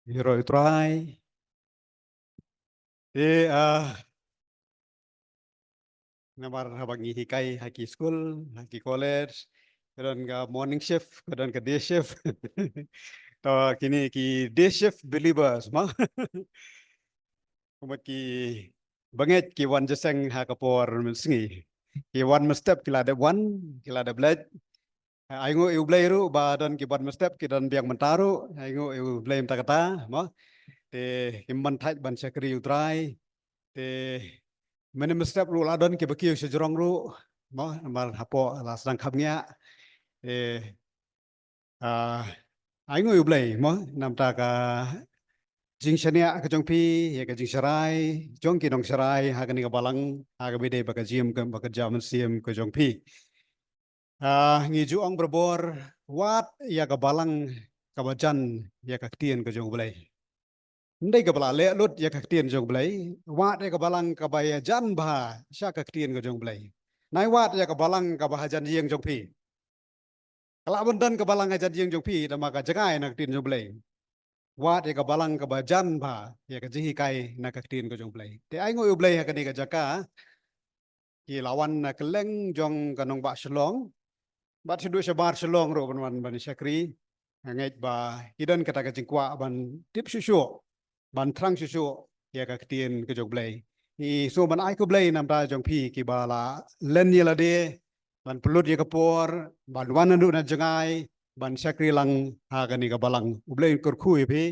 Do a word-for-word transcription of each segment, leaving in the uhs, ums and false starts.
Ïaroh ïa u Trai. Te, ah, namar haba ngi hikai ha ki skul, ha ki college, ka don ka morning shift, ka don ka day shift. To kine ki day shift believers mo. Kumba ki bangeit ki wan jingïaseng ha ka por mynsngi. Ki wan mynstep ki la dep wan, ki la dep leit. Ai nguh ïa u Blei ruh ba don ki bad mynstep ki don biang mynta ruh. Ai nguh ïa u Blei mynta kata mo. Te kim ban thait ban shakri ïa u Trai. Te mynne mynstep ruh la don kiba kiew sha jrong ruh mo, namar hapoh la sdang khapngiah. Te, ah, ai nguh ïa u Blei mo namar ka jingshaniah ka jong phi ïa ka jingsharai jong ki nongsharai ha kane ka balang, ha kaba ïadei bad ka jingim kaba kynja mynsiem ka jong phi. Ah, ngi ju ong barabor, wad ïa ka balang kaba jan ïa ka ktien ka jong u Blei. Ym dei kaba la leh lut ïa ka ktien jong u Blei, wad ïa ka balang kaba ïajan bha sha ka ktien ka jong u Blei. Nai wad ïa ka balang kaba hajan ïing jong phi. Ka lah ban don ka balang hajan ïing jong phi, namar ka jngai na ka ktien jong u Blei. Wad ïa ka balang kaba jan bha ïa ka jinghikai na ka ktien ka jong u Blei. Te ai nguh ïa u Blei ha kane ka jaka. Ki la wan na kylleng jong ka nongbah Shillong. Bad shaduh shabar Shillong ruh ban wan ban shakri. Nga ngeit ba ki don kata ka jingkwah ban tip shuh shuh, ban thrang shuh shuh ïa ka ktien ka jong u Blei. Ngi sngew ban ai khublei namar jong phi kiba la len ïa lade ban pynlut ïa ka por ban wan naduh na jngai ban shakri lang ha kane ka balang. U Blei un kyrkhu ïa phi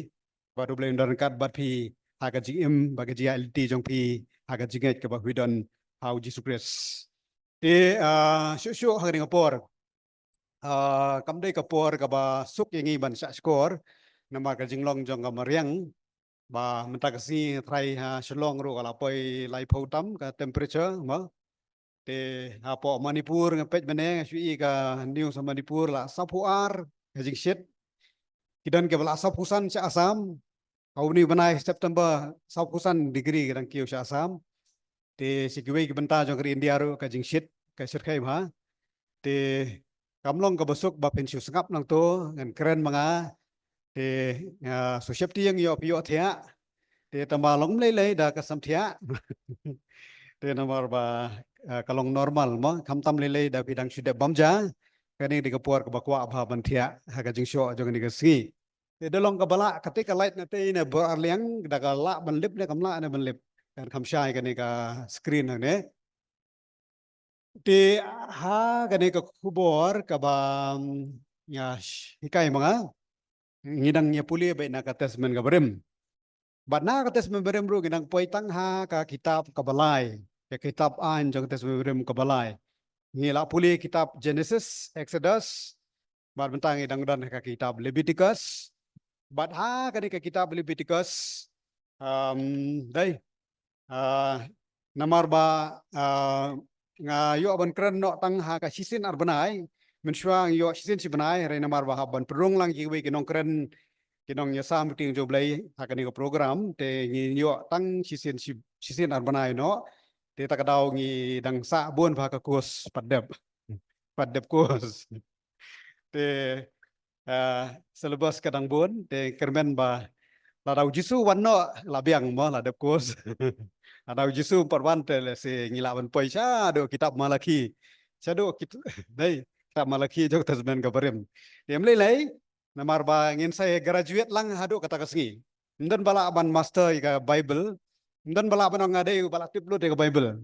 bad u Blei un don ryngkat bad phi ha ka jingim bad ka jingïaid lynti jong phi ha ka jingngeit kaba phi don ha u Jisu Khrist. Te, ah, shuh shuh ha kane ka por, ah, kam dei ka por kaba suk ïa ngi ban shah shkor namar ka jinglong jong ka mariang. Ba mynta ka sngi trai ha Shillong ruh ka la poi laiphew tam ka temperature mo. Te hapoh Manipur nga peit mynne, nga shu ïohi ka news ha Manipur la sawphew ar ka jingshit. Ki don kiba la sawphew san sha Assam. Ha une u bnai September sawphew san degree ki dang kiew sha Assam. Te sha kiwei ki bynta jong ka ri India ruh ka jingshit ka shyrkhei bha. Te kam long kaba suk ba phin shu sngap nangto, ngan kren ma nga. Te, ah, shu sheptieng ïoh phi ïoh thiah. Te tangba long lei lei da ka samthiah. Te namar ba, ah, ka long normal mo, khamtam lei lei da phi dang shu dep bam ja. Kane dei ka por kaba kwah bha ban thiah ha ka jingshoh jong kane ka sngi. Te da long kaba lah, kata ka light na te ne bor ar liang, da ka lah ban lip ne kam lah ne ban lip. Kan kham shai kane ka screen hangne. Te ha kane ka khubor kaba, mm, nga sh-, hikai ma nga, ngi dang ïa pule beit na ka Testament kaba rim. Bad na ka Testament barim ruh ngi dang poi tang ha ka kitab kaba lai, ka kitab aiñ jong ka Testament barim kaba lai. Ngi la pule kitab Genesis, Exodus, bad mynta ngi dang don ha ka kitab Leviticus. Bad ha kane ka kitab Leviticus, um, dei, ah, namar ba, ah, nga ïoh ban kren noh tang ha ka shisien ar bnai, mynshuwa nga ïoh shisien shi bnai, hynrei namar ba hap ban pynrung lang kiwei ki nongkren, ki nongïasam ktien jong u Blei ha kane ka program, te ngi ïoh tang shisien shi, shisien ar bnai noh. Te ta ka daw ngi dang sah bun bha ka course pat dep. Pat dep course. Te, ah, syllabus ka dang bun, te kyrmen ba lada u Jisu wan noh la biang mo, la dep course. Lada u Jisu pat wan te lehse ngi lah ban poi shaduh kitab Malaki. Shaduh kit-, dei, kitab Malaki jong ka Testament kaba rim. Te ym lei lei, namar ba ngin sa graduate lang haduh kata ka sngi. Ym don ba lah ban master ïa ka Bible. Ym don ba lah ban ong nga dei ba lah tip lut ïa ka Bible.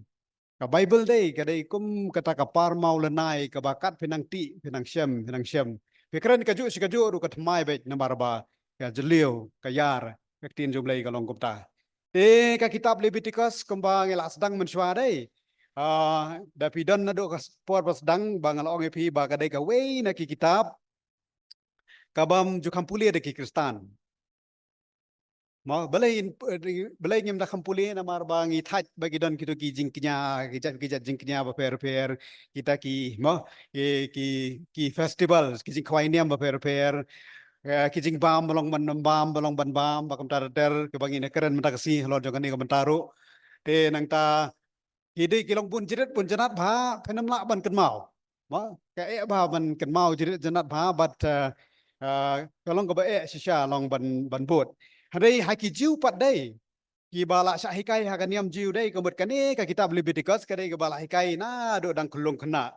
Ka Bible dei, ka dei kum kata ka parmaw lynai kaba kat phi nang tih, phi nang shem, phi nang shem. Phi kren kajuh shi kajuh ruh ka thymmai beit namar ba ka jylliew, ka ïar, ka ktien jong u Blei ka long kumta. Te ka kitab Leviticus kumba ngi la sdang mynshuwa dei. Ah, da phi don naduh ka por ba sdang ba nga la ong ïa phi ba ka dei kawei na ki kitab kabym ju kham pule da ki Khristan. Mo, balei, balei ngim da kham pule namar ba ngi thait ba ki don kito ki jingkñia, ki jait, ki jait jingkñia bapher bapher, kita ki, mo, ki, ki, ki festivals, ki jingkhawai niam bapher bapher, eh, ki jingbam ba long ban bam, ba long ban bam, ba kumta ter ter, kiba ngi na kren mynta ka sngi halor jong kane ka bynta ruh. Te nangta ki dei ki long bun jrit bun jnat bha, phin ym lah ban kynmaw. Mo, ka eh bha ban kynmaw jrit jnat bha, bad, eh, eh, ka long kaba eh shisha long ban, ban bud. Hynrei ha ki Jiw pat dei, kiba la shah hikai ha ka niam Jiw dei, ka mut kane ka kitab Leviticus ka dei kaba la hikai naduh dang khyllung khynnah.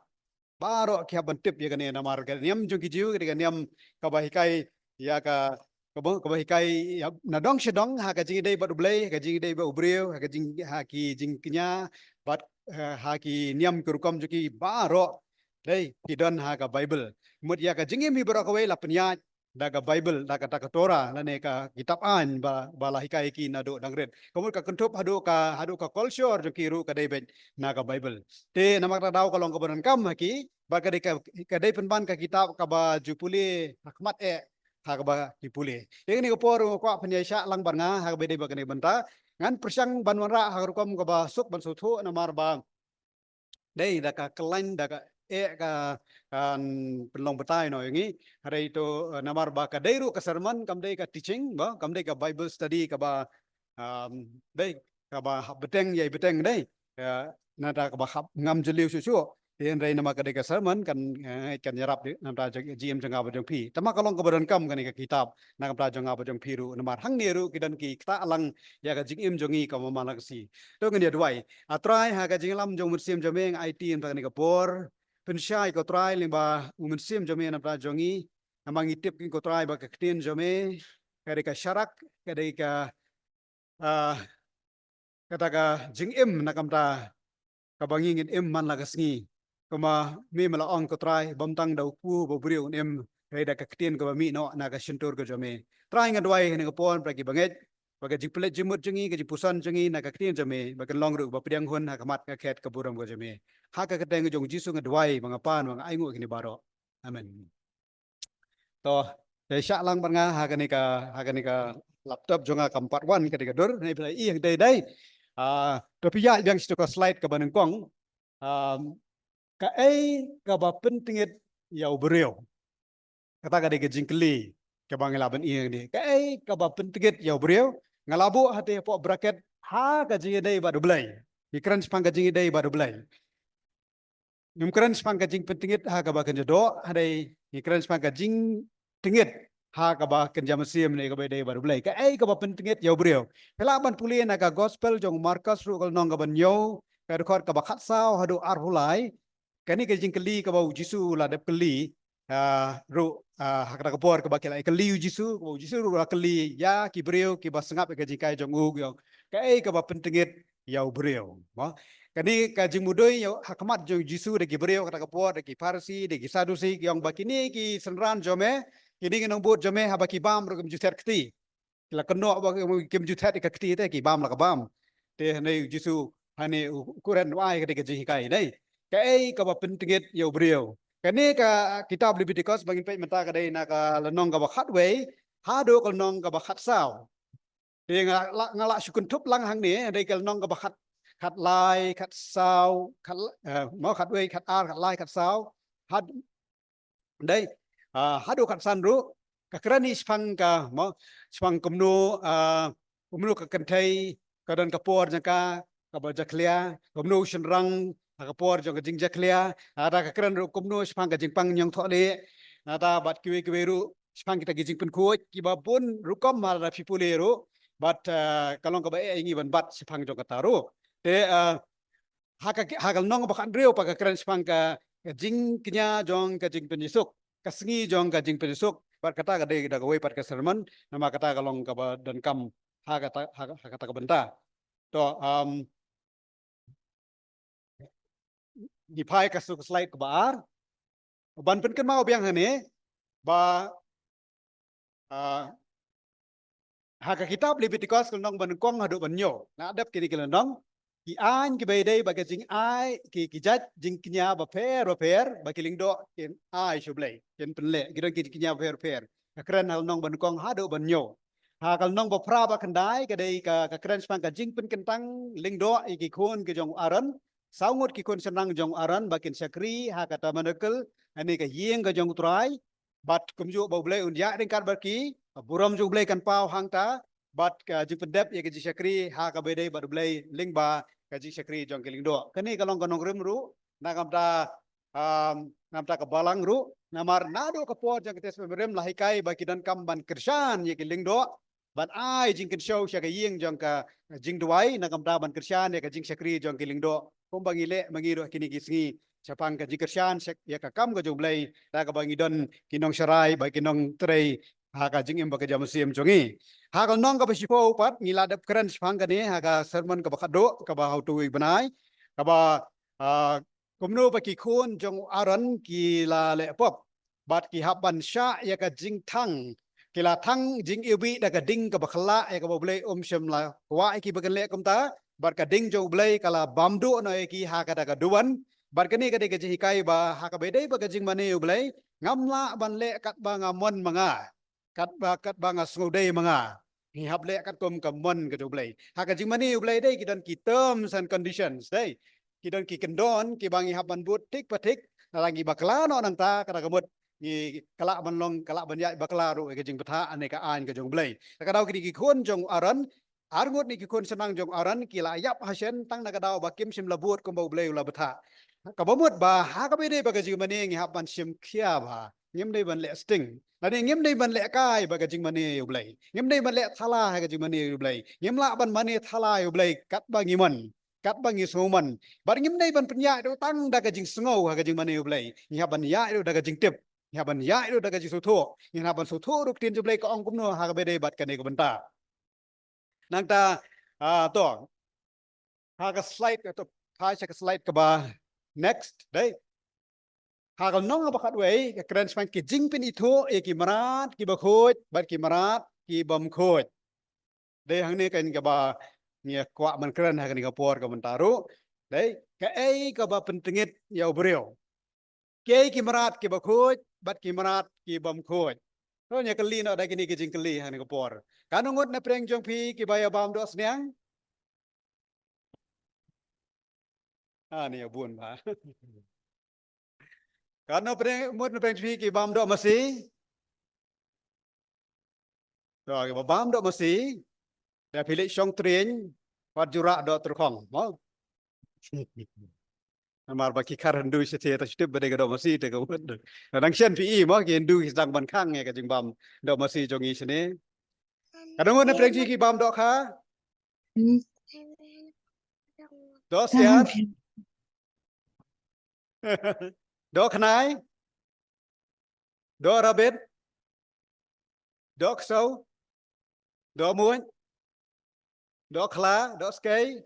Baroh ki hap ban tip ïa kane namar ka niam jong ki Jiw ka dei ka niam kaba hikai ïa ka, kaba, kaba hikai ïa nadong shadong ha ka jingïadei bad U Blei, ha ka jingïadei bad u briew, ha ka jing, ha ki jingkñia bad, eh, ha ki niam ki rukom jong ki baroh dei ki don ha ka Baibl. Mut ïa ka jingim hi baroh kawei la pynïaid da ka Baibl, da kata ka Torah, lane ka kitab aiñ ba, ba la hikai ki naduh dang rit. Ka mut ka kynthup haduh ka, haduh ka culture jong ki ruh ka dei beit na ka Baibl. Te namar kata daw ka long kaba donkam ha ki, bad ka dei ka, ka dei pynban ka kitab kaba ju pule ha khmat eh ha kaba ki pule. Ïa kane ka por nga kwah pynïaid shah lang bad nga ha kaba dei bad kane ka bynta. Ngan pyrshang ban wanrah ha ka rukom kaba suk ban sngewthuh namar ba dei da ka khlaiñ da ka eh ka, kan pynlong batai noh ïa ngi. Hynrei to, eh, namar ba ka dei ruh ka sermon, kam dei ka teaching, ba, kam dei ka Bible study kaba, um, dei kaba hap bteng ïa bteng dei. Eh, nangta kaba hap ngam jylliew shuh shuh. Te hynrei namar ka dei ka sermon kan, eh, kan ïarap dei nangta jong, jingim jong nga bad jong phi. Tangba ka long kaba donkam kane ka kitab na ka bynta jong nga bad jong phi ruh namar hangne ruh ki don ki ktah lang ïa ka jingim jong ngi kaba man la ka sngi. To ngin ïa duwai. A Trai, ha ka jingïalam jong u Mynsiem jong me nga aiti na ka bynta kane ka por. Pynshai ko Trai lyngba u Mynsiem jong me na ka bynta jong ngi. Namar ngi tip ko Trai ba ka ktien jong me ka dei ka sharak, ka dei ka, ah, kata ka jingim na ka bynta kaba ngi ngin im man la ka sngi. Kumba me me la ong ko Trai, bym tang da u kpu bad u briew un im, hynrei da ka ktien kaba mih noh na ka shyntur ka jong me. Trai, nga duwai ha kane ka por ba ki bangeit, ba ka jingpynleit jingmut jong ngi, ka jingpuson jong ngi na ka ktien jong me, ba kan long ruh ba pdiang hun ha khmat ka khet ka burom ka jong me. Ha ka kyrteng jong u Jisu nga duwai, ba nga pan, ba nga ainguh kine baroh. Amen. To, te shah lang bad nga ha kane ka, ha kane ka laptop jong nga kam pat wan ka dei ka dur, ne phi la ïohi dei dei. Ah, to phi ïa biang sha ka slide kaba nyngkong. Um, kaei kaba pyntngit ïa u briew? Kata ka dei ka jingkylli kaba ngi lah ban ïohi dei. Kaei kaba pyntngit ïa u briew? Nga la buh hate hapoh bracket ha ka jingïadei bad U Blei. Ngi kren shaphang ka jingïadei bad U Blei. Ngim kren shaphang ka jingpyntngit ha kaba kynja doh, hynrei ngi kren shaphang ka jingtngit ha kaba kynja mynsiem ne kaba ïadei bad U Blei. Kaei kaba pyntngit ïa u briew? Phi lah ban pule na ka gospel jong u Markos ruh ka lynnong kaba hynñiew, ka dkhot kaba khatsaw haduh arphew lai. Kane ka jingkylli kaba u Jisu u la dep kylli, ah, ruh, ah, ha kata ka por kaba ki la kylli u Jisu, kaba u Jisu ruh u la kylli ïa ki briew kiba sngap ïa ka jinghikai jong u, ki ong, kaei kaba pyntngit ïa u briew. Mo? Kane ka jingmudui ïa ha khmat jong u Jisu da ki briew kata ka por, da ki Pharisi, da ki Sadusi, ki ong ba kine ki synran jong me, kine ki nongbud jong me, haba ki bam ruh kim ju thied kti. Ki la kynnoh ba kim ju thied ka kti te, ki bam la ka bam. Te hynrei u Jisu, hynrei u, u kren u ai ka dei ka jinghikai dei. Kaei kaba pyntngit ïa u briew? Kane ka kitab Leviticus ba ngin peit mynta ka dei na ka lynnong kaba khatwei haduh ka lynnong kaba khatsaw. Te nga la, nga la shu kynthup lang hangne, dei ka lynnong kaba khat, khatlai, khatsaw, khat, eh, mo khatwei, khatar, khatlai, khatsaw. Had, dei, ah, haduh khatsan ruh, ka kren hi shaphang ka, mo, shaphang kumno, ah, kumno ka kynthei ka don ka por jong ka kaba jakhlia, kumno u shynrang ha ka por jong ka jingjakhlia, ah, da ka kren ruh kumno shaphang ka jingpang ñiangthohlieh, ah, da bad kiwei kiwei ruh shaphang kita ki jingpynkhuid kiba bun rukom, ma lada phi pule ruh, bad, ah, ka long kaba eh ïa ngi ban bat shaphang jong kata ruh. Te, ah, ha ka, ha ka lynnong ba khathynriew pat ka kren shaphang ka, ka jingkñia jong ka jingpynïasuk, ka sngi jong ka jingpynïasuk, bad kata ka dei da kawei pat ka sermon, namar kata ka long kaba donkam ha kata, ha, ha kata ka bynta. To, um, ngi phai ka shu ka slide kaba ar. Ban pynkynmaw biang hangne ba, ah, ha ka kitab Leviticus ka lynnong ba nyngkong haduh ba hynñiew. Nga dep kine ki lynnong. Ki aiñ kiba ïadei bad ka jingai, ki, ki jait jingkñia bapher bapher, ba ki lyngdoh kin ai sha U Blei, kin pynleh, ki don ki jingkñia bapher bapher. Ka kren ha ka lynnong ba nyngkong haduh ba hynñiew. Ha ka lynnong ba phra bad khyndai ka dei ka, ka kren shaphang ka jingpynkyntang lyngdoh ïa ki khun ki jong u Aaron. Saw ngut ki khun shynrang jong u Aaron ba kin shakri ha ka tabernacle, lane ka ïing ka jong u Trai. Bad kumjuh ba U Blei un ïaid ryngkat bad ki, ka burom jong U Blei kan paw hangta, bad ka jingpyndep ïa ka jingshakri ha kaba ïadei bad U Blei lyngba ka jingshakri jong ki lyngdoh. Kane ka long ka nongrim ruh na ka bynta, um, na ka bynta ka balang ruh, namar naduh ka por jong ka Testament Barim la hikai ba ki donkam ban kyrshan ïa ki lyngdoh, ban ai jingkynshew sha ka ïing jong ka jingduwai, na ka bynta ban kyrshan ïa ka jingshakri jong ki lyngdoh, kumba ngi leh ma ngi ruh kine ki sngi shaphang ka jingkyrshan sha ïa ka kam ka jong U Blei, da kaba ngi don ki nongsharai bad ki nongtrei ha ka jingim bad ka jingmynsiem jong ngi. Ha ka lynnong kaba shiphew pat ngi la dep kren shaphang kane ha ka sermon kaba khatduh kaba ha utu u bnai, kaba, ah, kumno ba ki khun jong u Aaron ki la leh pop bad ki hap ban shah ïa ka jingthang, ki la thang jingiwbih da ka ding kaba khyllah ïa kaba U Blei um shym la kwah ïa ki ba kin leh kumta, bad ka ding jong U Blei ka la bam duh noh ïa ki ha kata ka duwan. Bad kane ka dei ka jinghikai ba ha kaba ïadei bad ka jingmane U Blei, ngam lah ban leh katba nga mon ma nga, katba, katba nga sngewdei ma nga. Ngi hap leh katkum ka mon ka jong U Blei. Ha ka jingmane U Blei dei ki don ki terms and conditions, dei ki don ki kyndon kiba ngi hap ban bud thik pa thik. Lada ngi bakla noh nangta, kata ka mut ngi, ka lah ban long, ka lah ban ïaid bakla ruh ïa ka jingbthah ne ka aiñ ka jong U Blei. Te ka daw kine ki khun jong u Aaron, arngut ne ki khun shnong jong u Aaron ki la ïap ha shen tang na ka daw ba kim shym la bud kumba U Blei u la bthah. Kaba mut ba ha kaba ïadei bad ka jingmane ngi hap ban shim khia ba ngim dei ban leh sting, lane ngim dei ban leh kai bad ka jingmane U Blei. Ngim dei ban leh thala ha ka jingmane U Blei. Ngim lah ban mane thala U Blei katba ngi mon, katba ngi sngewmon. Bad ngim dei ban pynïaid ruh tang da ka jingsngew ha ka jingmane U Blei. Ngi hap ban ïaid ruh da ka jingtip. Ngi hap ban ïaid ruh da ka jingsngewthuh. Ngi hap ban sngewthuh ruh ka ktien jong U Blei ka ong kumno ha kaba ïadei bad kane ka bynta. Nangta, ah, to. Ha ka slide ka to, ha ka slide kaba next, dei. Ha ka lynnong ba khatwei, ka kren shaphang ki jingpynithuh ïa ki mrad kiba khuid bad ki mrad ki bym khuid. Dei hangne kan kaba ngi kwah ban kren ha kane ka por ka mynta ruh. Dei, kaei kaba pyntngit ïa u briew? Kiei ki mrad kiba khuid bad ki mrad ki bym khuid? To, ngi ïa kylli noh da kine ki jingkylli ha kane ka por. Katno ngut na pdeng jong phi kiba ïa bam doh sniang? Ah, ni ïa bun ba. Katno pdeng, ngut na pdeng jong phi ki bam doh masi? To, kiba bam doh masi. Ïa phi leit shong trien, wat ju rah doh tyrkhong, mo? Namar ba ki khar Hindu shatei, ta shu tip ba dei ka doh masi te ka mut. Nang shen phi i, mo, ki Hindu ki sdang ban khang ïa ka jingbam doh masi jong ngi shane. Katno ngut na pdeng jong phi ki bam doh kha? Doh siar. Doh khnai. Doh rabbit. Doh ksew. Doh muid. Doh khla, doh skei.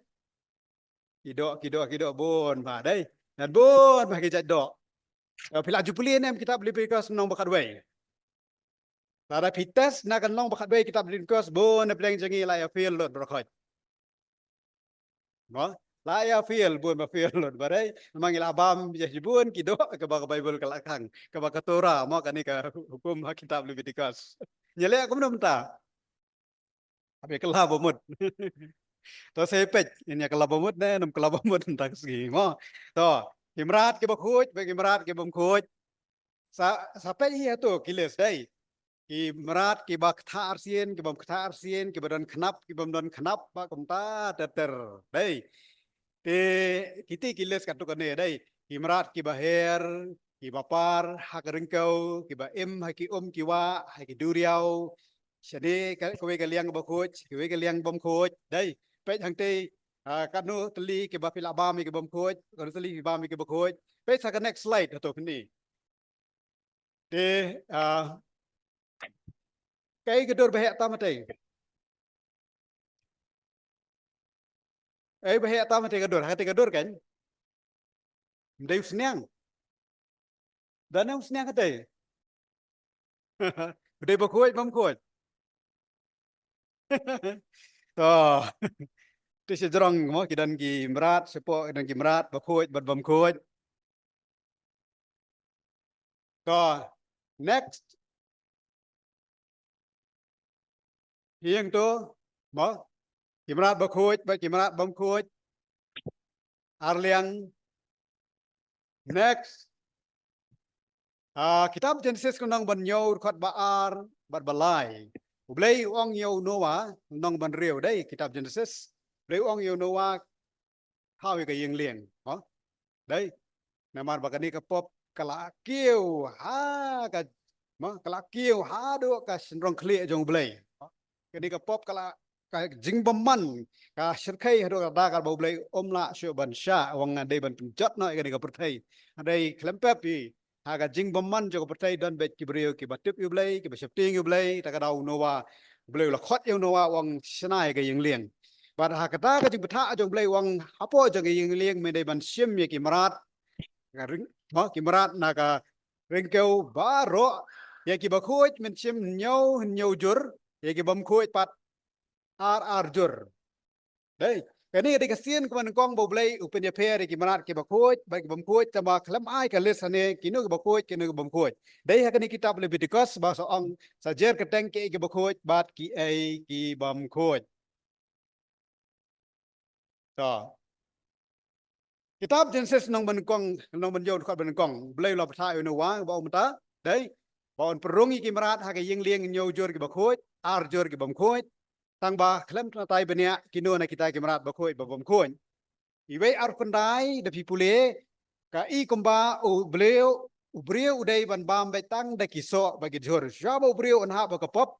Ki doh, ki doh, ki doh bun bha dei. Ngan bun bha ki jait doh. Phi la ju pule ne em kitab Leviticus lynnong ba khatwei? Lada phi test na ka lynnong ba khatwei kitab Leviticus, bun na pdeng jong ngi la ïa fail lut baroh khoit. Mo? La ïa fail, bun ba fail lut ba dei. Namar ngi la bam ïa shibun ki doh kaba ka Bible ka la khang, kaba ka Torah, mo, kane ka hukum ha kitab Leviticus. Ngi leh kumno mynta? Haba kylla ba mut. To, sa peit, ngi ïa kylla ba mut ne, ngim kylla ba mut mynta ka sngi, mo. To, ki mrad kiba khuid bad ki mrad ki bym khuid. Sa, sa peit hi hato ki list dei. Ki mrad kiba ktah arsien, ki bym ktah arsien, kiba don khnap, ki bym don khnap, ba kumta ter ter dei. Te kiti ki list katto katne dei. Ki mrad kiba her, kiba par ha ka ryngkew, kiba im ha ki um ki wah, ha ki duriaw. Shane ka, kawei ka liang ba khuid, kawei ka liang bym khuid dei. Peit hangtei, ah, katno tylli kiba phi la bam ïa ki bym khuid, katno tylli phi bam ïa ki ba khuid. Peit sa ka next slide hato kane. Te, ah, kaei ka dur ba heh tam hatei? Ei, ba heh tam hatei ka dur, hatei ka dur kan? Ym dei u sniang. Da nang u sniang hatei. Ym dei ba khuid, bym khuid. To. Te sha jrong mo, ki don ki mrad, shapoh ki don ki mrad ba khuid bad bym khuid. To, next. Hiang to, mo? Ki mrad ba khuid bad ki mrad bym khuid. Ar liang. Next. Ah, kitab Genesis ka lynnong ba hynñiew, dkhot ba ar bad ba lai. U Blei u ong ïa u Noah, lynnong ba hynriew dei kitab Genesis. U Blei u ong ïa u Noah, thaw ïa ka ïing lieng, mo? Dei. Namar ba kane ka pop ka la kiew ha ka, mo, ka la kiew haduh ka shynrong khlieh jong U Blei. Mo? Kane ka pop ka la, ka jingbymman ka shyrkhei haduh katta katba U Blei um lah shuh ban shah, u ong nga dei ban pynjot noh ïa kane ka pyrthei. Hynrei khlem pep hi, ha ka jingbymman jong ka pyrthei don beit ki briew kiba tip ïa U Blei, kiba sheptieng ïa U Blei. Ta ka daw u Noah, U Blei u la khot ïa u Noah, u ong shna ïa ka ïing lieng. Bad ha kata ka jingbthah jong U Blei, u ong hapoh jong ka ïing lieng men dei ban shim ïa ki mrad, ka ring, mo, ki mrad na ka ryngkew baroh. Ïa kiba khuid men shim hynñiew hynñiew jur, ïa ki bym khuid pat ar ar jur. Dei, kane ka dei ka sien kaba nyngkong ba U Blei u pynïapher ïa ki mrad kiba khuid bad ki bym khuid, tangba khlem ai ka list hangne kino kiba khuid, kino kiba bym khuid. Dei ha kane kitab Leviticus ba sa ong sa jer kyrteng kiei kiba khuid bad kiei ki bym khuid. To. Kitab Genesis lynnong ba nyngkong, lynnong ba hynñiew dkhot ba nyngkong, U Blei u la bthah ïa u Noah ba u mynta, dei, ba un pynrung ïa ki mrad ha ka ïing lieng, hynñiew jur kiba khuid, ar jur ki bym khuid. Tangba khlem tnat ai bniah kino na kita ki mrad ba khuid ba bym khuid. Iwei ar khyndai, da phi pule, ka i kumba u briew, u briew u dei ban bam beit tang da ki soh bad ki jhur. Shuwa ba u briew un hap ha ka pop,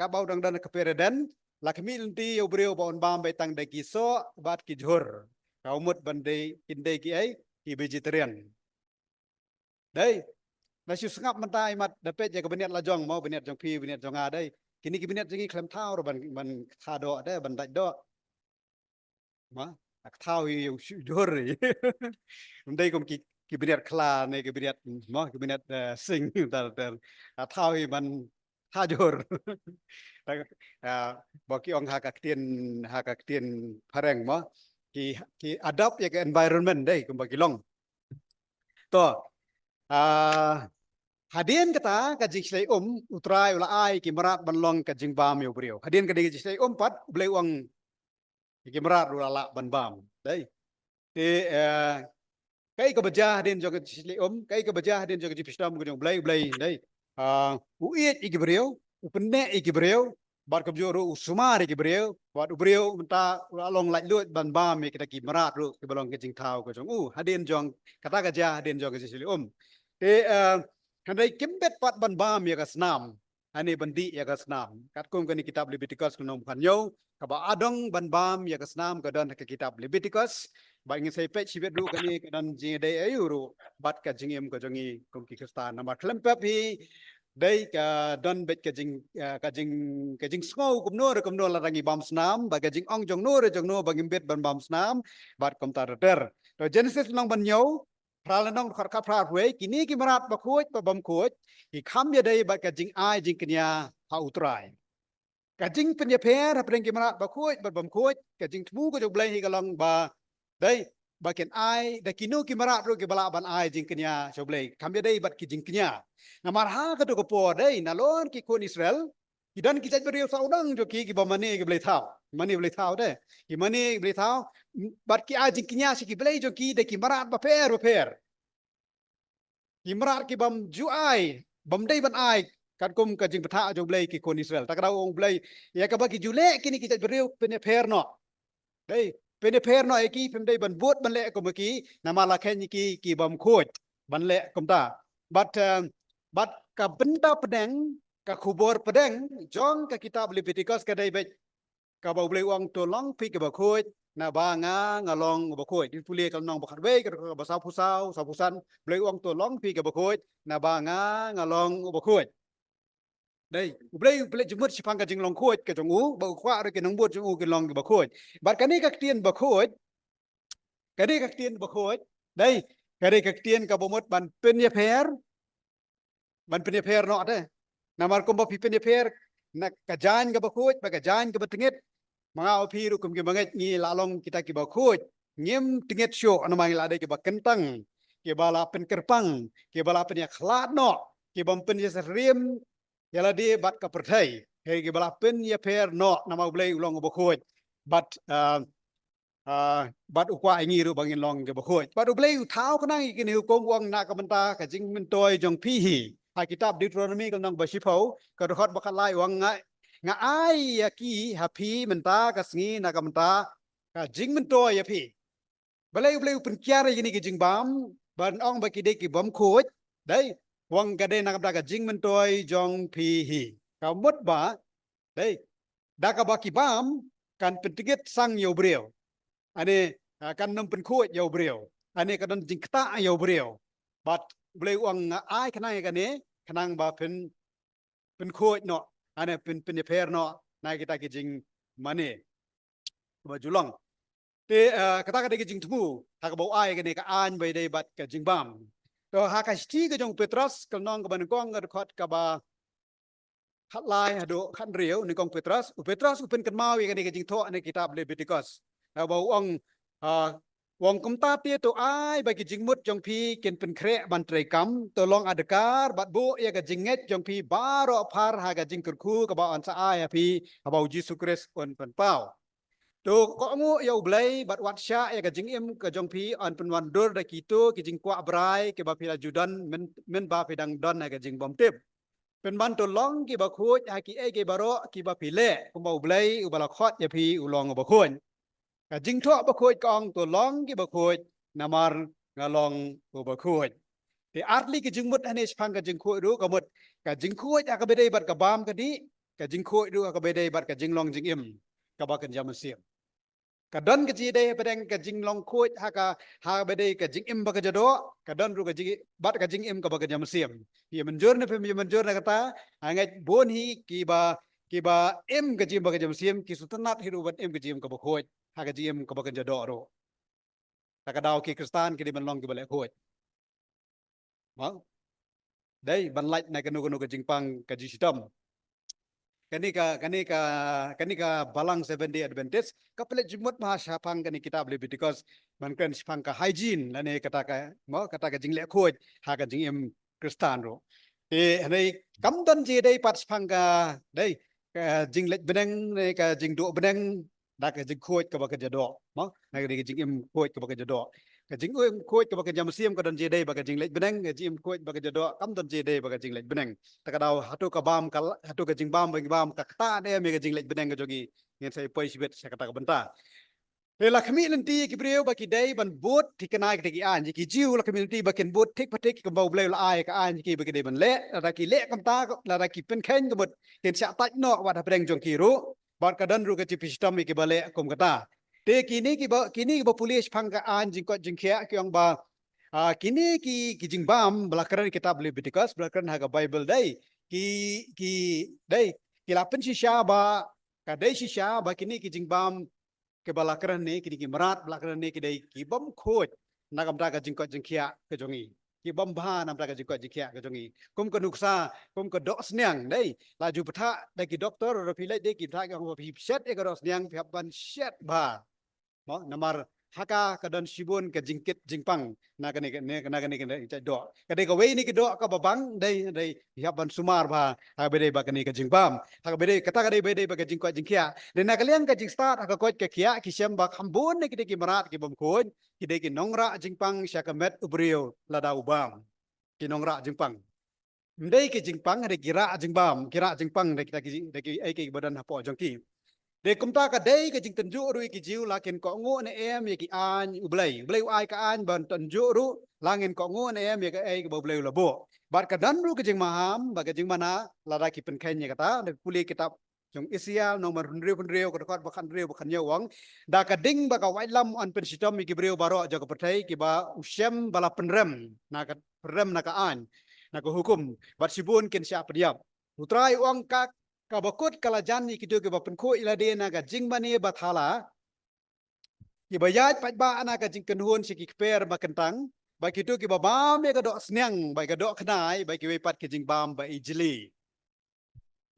katba u dang don ha ka paradise, la khmih lynti ïa u briew ba un bam beit tang da ki soh bad ki jhur. Ka mut ban dei, kin dei kiei, ki vegetarian. Dei. La shu sngap mynta, imat da peit ïa ka bniat la jong, mo, bniat jong phi, bniat jong nga, dei. Kine ki bniat jong ngi khlem thaw ruh ban, ban thaw doh, dei, ban dait doh. Mo, ka thaw hi u shu jhur hi. Ym dei kum ki, ki bniat khla ne ki bniat, mo, ki bniat, eh, sing, ter, ter. Ka thaw hi ban thaw jhur. Ah, ba ki ong ha ka ktien, ha ka ktien phareng, mo, ki, ki adapt ïa ka environment, dei, kumba ki long. To, ah, hadien kata ka jingshlei um, U Trai u la ai ki mrad ban long ka jingbam ïa u briew. Hadien ka dei ka jingshlei um pat, U Blei u ong ïa ki mrad ruh la lah ban bam. Dei. Te, eh, kaei kaba jia hadien jong ka jingshlei um, kaei kaba jia hadien jong ka jingpynshitom ka jong U Blei, U Blei, dei. Ah, u ïeit ïa ki briew, u pynneh ïa ki briew, bad kumjuh ruh u sumar ïa ki briew, bad u briew mynta u la long laitluid ban bam ïa kita ki mrad ruh kiba long ka jingthaw ka jong u. Hadien jong, kata ka jia hadien jong ka jingshlei um. Te, eh, hynrei kim bit pat ban bam ïa ka snam. Hangne ban dih ïa ka snam. Katkum kane kitab Leviticus lynnong ba khathynñiew, kaba adong ban bam ïa ka snam ka don ha ka kitab Leviticus. Bad ngin sa ïa peit shibit ruh kane ka don jingïadei aïu ruh bad ka jingim ka jong ngi kum ki Khristan. Namar khlem pep hi, dei ka don beit ka jing, eh, ka jing, ka jingsngew kumno re kumno lada ngi bam snam, bad ka jingong jongno re jongno ba ngim bit ban bam snam, bad kumta ter ter. To Genesis lynnong ba hynñiew, phra lynnong dkhot khatphra arphew wei, kine ki mrad ba khuid bad bym khuid ki kham ïadei bad ka jingai jingkñia ha U Trai. Ka jingpynïapher hapdeng ki mrad ba khuid bad bym khuid, ka jingthmu ka jong U Blei hi ka long ba, dei, ba kin ai da kino ki mrad ruh kiba lah ban ai jingkñia sha U Blei, kham ïadei bad ki jingkñia. Namar ha kato ka por, dei, nalor ki khun Israel, ki don ki jaitbynriew sawdong jong ki kiba mane ki blei thaw. Mane blei thaw, dei. Ki mane ki blei thaw, bad ki ai jingkñia sha ki blei jong ki da ki mrad bapher bapher. Ki mrad ki bym ju ai, bym dei ban ai, katkum ka jingbthah jong U Blei ki khun Israel. Ta ka daw ong U Blei, ïa kaba ki ju leh kine ki jaitbynriew pynïapher noh. Dei, pynïapher noh ïa ki, phim dei ban bud ban leh kum ki, namar la kheiñ ïa ki, ki bym khuid ban leh kumta. Bad, eh, bad ka bynta pdeng, ka khubor pdeng jong ka kitab Leviticus ka dei beit kaba U Blei u ong, to long phi kiba khuid, naba nga nga long uba khuid. Pule ka lynnong ba khatwei, ka dkhot ba sawphew saw, sawphew san, U Blei u ong, to long phi kiba khuid, naba nga nga long uba khuid. Dei, U Blei u pynleit jingmut shaphang ka jinglong khuid ka jong u, ba u kwah ruh ki nongbud jong u kin long kiba khuid. Bad kane ka ktien ba khuid, kane ka ktien ba khuid, dei, kane ka ktien kaba mut ban pynïapher, ban pynïapher noh te. Namar kumba phi pynïapher na ka jaiñ kaba khuid bad ka jaiñ kaba tyngit, ma nga ma phi ruh kum ki bangeit ngi la long kita kiba khuid. Ngim tyngit shuh namar ngi la dei kiba kyntang, kiba la pynkyrpang, kiba la pynïakhlad noh, ki bym pynïasyriem ïa lade bad ka pyrthei. Hei, kiba la pynïapher noh namar U Blei u long uba khuid. Bad, ah, ah, bad u kwah ïa ngi ruh ba ngin long kiba khuid. Bad U Blei u thaw khnang ïa kine hukum, u ong, na ka bynta ka jingmyntoi jong phi hi. Ha kitab Deuteronomy ka lynnong ba shiphew, ka dkhot ba khatlai, u ong, nga, nga ai ïa ki ha phi mynta ka sngi na ka bynta ka jingmyntoi ïa phi. Balei U Blei u pynkiar ïa kine ki jingbam ban ong ba ki dei ki bym khuid? Dei, u ong ka dei na ka bynta ka jingmyntoi jong phi hi. Ka mut ba, dei, Da kaba ki bam kan pyntngit sang ïa u briew. Ane, ah, kan nym pynkhuid ïa u briew. Ane ka don jingktah ïa u briew. Bad U Blei u ong nga ai khnang ïa kane, khnang ba pyn, pynkhuid noh. Ane pyn, pynïapher noh na kita ki jingmane ba ju long. Te, ah, kata ka dei ka jingthmu ha kaba u ai kane ka aiñ ba ïadei bad ka jingbam. To ha ka shithi ka jong u Petros, ka lynnong kaba nyngkong, ka dkhot kaba khatlai haduh khathynriew, nyngkong Petros, u Petros u pynkynmaw ïa kane ka jingthoh na kitab Leviticus. Haba u ong, ah, u ong kumta te to ai ba ki jingmut jong phi kin pynkhreh ban treikam, to long adkar bad buh ïa ka jingngeit jong phi baroh phar ha ka jingkyrkhu kaba yn sa ai ha phi haba u Jisu Khrist un pynpaw. To kohnguh ïa U Blei bad wat shah ïa ka jingim ka jong phi yn pynwandur da kito ki jingkwah brai kiba phi la ju don myn, mynba phi dang don ha ka jingbymtip. Pynban to long kiba khuid ha kiei kiei baroh kiba phi leh, kumba U Blei uba la khot ïa phi u long uba khuid. Ka jingthoh bakhuid ka ong to long kiba khuid namar nga long uba khuid. Te ar tylli ki jingmut hangne shaphang ka jingkhuid ruh ka mut ka jingkhuid ha kaba ïadei bad ka bam ka dih, ka jingkhuid ruh ha kaba ïadei bad ka jinglong jingim kaba kynja mynsiem. Ka don ka jingïadei hapdeng ka jinglong khuid ha ka, ha kaba ïadei ka jingim ba kynja doh, ka don ruh ka jing, bad ka jingim kaba kynja mynsiem. Ïa mynjur ne phim ïa mynjur na kata, ha ngeit bun hi kiba, kiba im ka jingim ba kynja mynsiem, ki sngewtynnat hi ruh ban im ka jingim kaba khuid ha ka jingim kaba kynja doh ruh. Ta ka daw ki Khristan ki dei ban long kiba leh khuid. Mo? Dei ban lait na kano kano ka jingpang ka jingshitom. Kane ka, kane ka, kane ka balang Seventh Day Adventist ka pynleit jingmut bha shaphang kane kitab Leviticus ban kren shaphang ka hygiene lane kata ka, mo, kata ka jingleh khuid ha ka jingim Khristan ruh. Te hangne kam don jingïadei pat shaphang ka, dei, ka jingleit bneng ne ka jingduh bneng da ka jingkhuid kaba kynja doh. Mo? Na ka dei ka jingim khuid kaba kynja doh. Ka jingim khuid kaba kynja mynsiem ka don jingïadei bad ka jingleit bneng, ka jingim khuid ba kynja doh kam don jingïadei bad ka jingleit bneng. Ta ka daw hato ka bam ka la, hato ka jingbam ba ngi bam ka ktah ne em ïa ka jingleit bneng ka jong ngi, ngin sa ïa poi shibit sha kata ka bynta. Te la khmih lynti ïa ki briew ba ki dei ban bud thikna ïa kita ki aiñ, ïa ki Jiw la khmih lynti ba kin bud thik pa thik kumba U Blei u la ai ka aiñ ïa ki ba ki dei ban leh, lada ki leh kumta, lada ki pynkheiñ ka mut kin shah tait noh wat hapdeng jong ki ruh. Bad ka don ruh ka jingpynshitom ïa kiba leh kum kata. Te kine kiba, kine kiba pule shaphang ka aiñ jingkoit jingkhiah ki ong ba, ah, kine ki, ki jingbam ba la kren ha kitab Leviticus, ba la kren ha ka Baibl dei, ki, ki, dei, ki la pynshisha ba, ka dei shisha ba kine ki jingbam kiba la kren hangne, kine ki mrad ba la kren hangne ki dei ki bym khuid na ka bynta ka jingkoit jingkhiah ka jong ngi. Ki bym bha na ka bynta ka jingkoit jingkhiah ka jong ngi. Kum ka nuksa, kum ka dohsniang, dei, la ju bthah da ki doktor, ruh phi leit dei ki bthah ki ong ba phi shet ïa ka dohsniang, phi hap ban shet bha. Mo, namar ha ka ka don shibun ka jingkit jingpang na kane ka, ne, na kane ka jait doh. Ka dei kawei na ki doh kaba bang, dei, dei, phi hap ban sumar bha ha kaba ïadei bad kane ka jingbam. Ha kaba ïadei, kata ka dei ba ïadei bad ka jingkoit jingkhiah. Dei na ka liang ka jingstad ha ka koit ka khiah ki shem ba kham bun na kita ki mrad ki bym khuid, ki dei ki nongrah jingpang sha ka met u briew lada u bam. Ki nongrah jingpang. Ym dei ki jingpang, dei ki rah jingbam, ki rah jingpang, dei kita ki, dei ki, ei, kiba don hapoh jong ki. Dei kumta ka dei ka jingtynjuh ruh ïa ki Jiw la kin kohnguh ne em ïa ki aiñ U Blei. U Blei u ai ka aiñ ban tynjuh ruh la ngin kohnguh ne em ïa kaei kaba U Blei u la buh. Bad ka don ruh ka jingmaham, bad ka jingmana, lada ki pynkheiñ ïa kata, da pule kitab jong Isaïah, lynnong ba hynriew hynriew, ka dkhot ba khathynriew, ba khathynñiew u ong. Da ka ding bad ka waitlam yn pynshitom ïa ki briew baroh jong ka pyrthei, kiba u shem ba la pynrem, na ka pynrem na ka aiñ, na ka hukum, bad shibun kin shah pynïap. U Trai u ong ka, kaba kut ka la jan ïa kito kiba pynkhuid ïa lade na ka jingmane ba thala, kiba ïaid paidbah na ka jingkynhun sha ki kper ba kyntang, bad kito kiba bam ïa ka dohsniang, bad ka dohkhnai, bad kiwei pat ki jingbam ba ijli.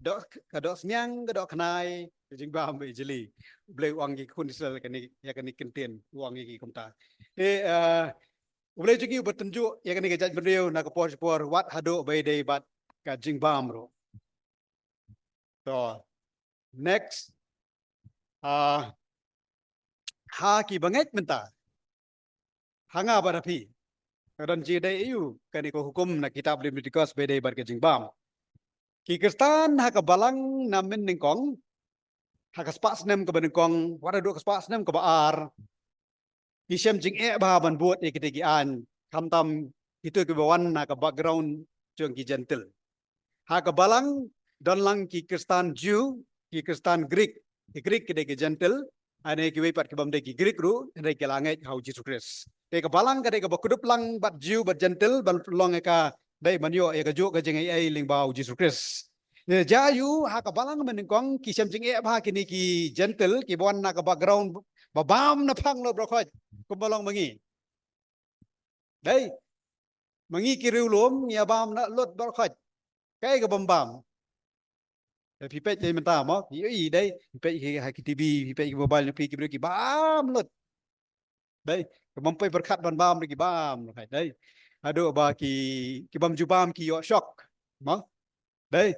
Doh, ka dohsniang, ka dohkhnai, ka jingbam ba ijli. U Blei u ong ïa ki khun Israel kane, ïa kane ki kyntien, u ong ïa ki kumta. Te, eh, U Blei jong ngi uba tynjuh ïa kane ka jaitbynriew na ka por sha ka por, wat haduh ba ïadei bad ka jingbam ruh. To, next. Ah, ha kiba ngeit mynta, ha nga bad ha phi, ka don jingïadei aïu kane ka hukum na kitab Leviticus ba ïadei bad ka jingbam? Ki Khristan ha ka balang na mynnyngkong, ha ka spah snem kaba nyngkong, wat haduh ka spah snem kaba ar, ki shem jingeh bha ban bud ïa kita ki aiñ, khamtam kito kiba wan na ka background jong ki Jentil. Ha ka balang don lang ki Khristan Jiw, ki Khristan Greek, ki Greek ki dei ki Gentile, hynrei kiwei pat ki bym dei ki Greek ruh, hynrei ki la ngeit ha u Jisu Khrist. Te ka balang ka dei kaba kdup lang bad Jew bad Gentile, ban long ïa ka dei ban ïoh ïa ka juh ka jingaiei lyngba u Jisu Khrist. Te jia ïa u ha ka balang mynnyngkong ki shem jingeh bha kine ki Gentile, kiba wan na ka background ba bam na phang lut baroh khoit, kumba long ma ngi. Dei. Ma ngi ki riewlum ngi ïa bam na lut baroh khoit. Kaei ka bym bam. Te phi peit dei mynta mo, phi ïohi dei, phi peit ki ha ki T V, phi peit ki mobile, phi ki briew ki bam lut. Dei, ka bym poi pyrkhat ban bam ki bam lut dei. Haduh ba ki, ki bym ju bam ki ïoh shock. Mo. Dei.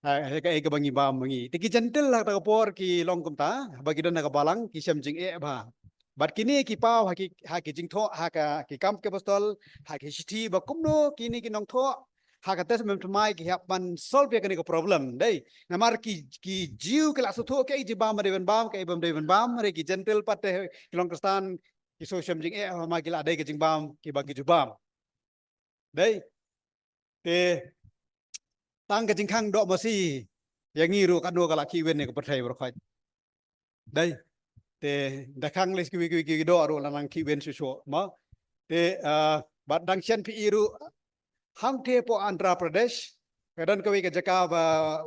Ha, ha, kaei kaba ngi bam ma ngi. Te ki Gentile ha kata ka por ki long kumta, ba ki don ha ka balang, ki shem jingeh bha. Bad kine ki paw ha ki, ha ki jingthoh, ha ka, ki Kam ki Apostol, ha ki shithi ba kumno kine ki nongthoh ha ka Testament Thymmai ki hap ban solve ïa kane ka problem. Dei. Namar ki, ki Jew ki la sngewthuh kaei jingbam ba dei ban bam, kaei bym dei ban bam, hynrei ki Gentile pat te ki long Khristan, ki shu shem jingeh, ma ki la dei ka jingbam kiba ki ju bam. Dei. Te tang ka jingkhang doh masi ïa ngi ruh katno ka la khih win ïa ka pyrthei baroh khoit. Dei. Te da khang lei kiwei kiwei ki doh ruh la nang khih win shuh shuh mo. Te, ah, bad dang shen phi i ruh hangtei hapoh Andhra Pradesh, ka don kawei ka jaka ba,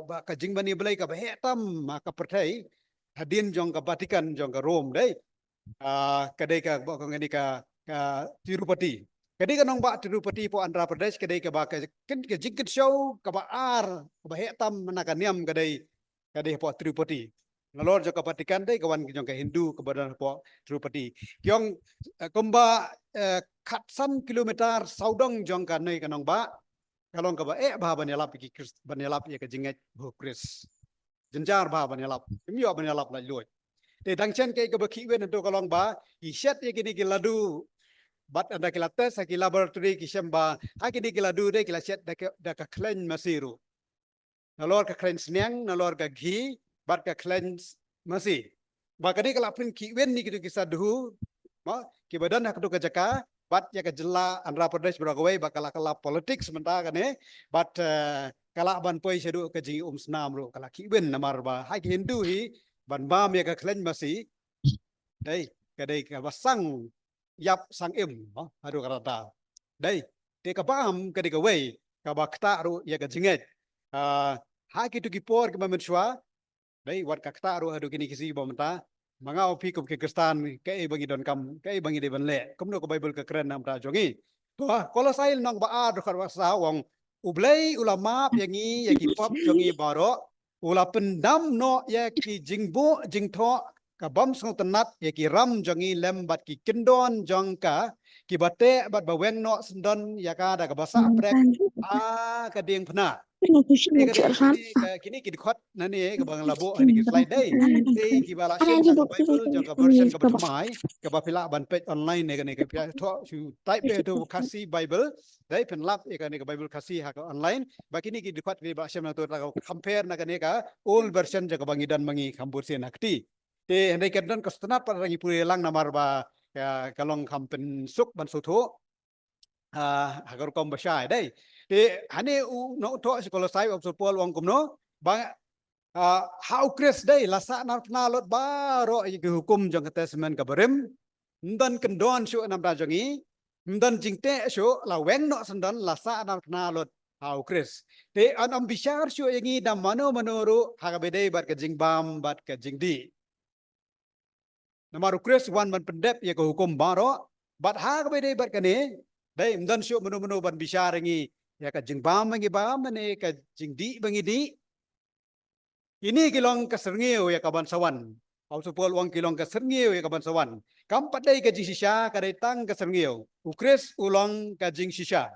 ba ka jingmane Blei kaba heh tam ha ka pyrthei, hadien jong ka Vatican jong ka Rome dei. Ah, ka dei ka, ba kong, ka dei ka, ka Tirupati. Ka dei ka nongbah Tirupati hapoh Andhra Pradesh, ka dei kaba ka, ka, ka jingkynshew kaba ar, kaba heh tam na ka niam ka dei, ka dei hapoh Tirupati. Nalor jong ka Vatican dei ka wan jong ka Hindu kaba don hapoh Tirupati. Ki ong, eh, kumba, eh, khatsan kilometer sawdong jong kane ka nongbah, ka long kaba eh bha ban ïalap ïa ki Khrist, ban ïalap ïa ka jingngeit bad u Khrist. Jynjar bha ban ïalap. Kim ïoh ban ïalap laitluid. Te dang shen kaei kaba khih win hangto ka long ba ki shet ïa kine ki ladu. Bad ynda ki la test ha ki laboratory ki shem ba ha kine ki ladu dei ki la shet da ka, da ka khleiñ masi ruh. Nalor ka khleiñ sniang, nalor ka ghee, bad ka khleiñ s-, masi. Ba ka dei ka la pynkhih win ïa kito ki sadhu, mo, kiba don ha kato ka jaka, bad ïa ka jylla Andhra Pradesh baroh kawei, ba ka la, ka la politics mynta kane, bad, eh, ka la ban poi shaduh ka jingumsnam ruh, ka la khih win namar ba ha ki Hindu hi, ban bam ïa ka khleiñ masi, dei, ka dei kaba sang ïap sang im, mo, haduh katta. Dei, te ka bam ka dei kawei kaba ktah ruh ïa ka jingngeit. Ah, ha kito ki por kiba mynshuwa, dei, wat ka ktah ruh haduh kine ki sngi ba mynta, ma nga u phi kum ki Khristan, kaei ba ngi donkam, kaei ba ngi dei ban leh, kumno ka Baibl ka kren na ka bynta jong ngi. To, Kolosai lynnong ba ar dkhot ba saw u ong, U Blei u la map ïa ngi ïa ki pop jong ngi baroh, u la pyndam noh ïa ki jingbuh jingthoh ka bym sngewtynnat ïa ki ram jong ngi lem bad ki kyndon jong ka, kiba teh bad ba weng noh syndon ïa ka da kaba sah prek ha ka diengphna. Te ka dei kine, ka, kine ki dkhot nangne kaba nga la buh ha kine ki slide dei. Te kiba la shim na ka Baibl jong ka version kaba thymmai, kaba phi lah ban peit online ne kane ka phi thoh shu type te to Khasi Bible. Dei phin lap ïa kane ka Baibl Khasi ha ka online. Ba kine ki dkhot kiba la shim na to la ka compare na kane ka old version jong kaba ngi don ma ngi kham bunsien ha kti. Te hynrei ka don ka sngewtynnat pat ngi pule lang namar ba ka, ka long kham pynsuk ban sngewthuh. Ah, ha ka rukom ba shai dei. Te hangne u nongthoh sha Kolosai u Apostol Paul u ong kumno? Ba, ah, ha u Khrist dei la sahnarphna lut baroh ïa ki hukum jong ka Testament kaba rim. Ym don kyndon shuh na ka bynta jong ngi. Ym don jingteh shuh, la weng noh syndon, la sahnarphna lut ha u Khrist. Te yn ym bishar shuh ïa ngi da mano mano ruh ha kaba dei bad ka jingbam bad ka jingdih. Namar u Khrist u wan ban pyndep ïa ka hukum baroh, bad ha kaba dei bad kane, dei ym don shuh mano mano ban bishar ïa ngi ïa ka jingbam ba ngi bam ne ka jingdih ba ngi dih. Kine ki long ka syrngiew ïa kaban sa wan. U Apostol Paul u ong ki long ka syrngiew ïa kaban sa wan. Kam pat dei ka jingshisha, ka dei tang ka syrngiew. U Khrist u long ka jingshisha.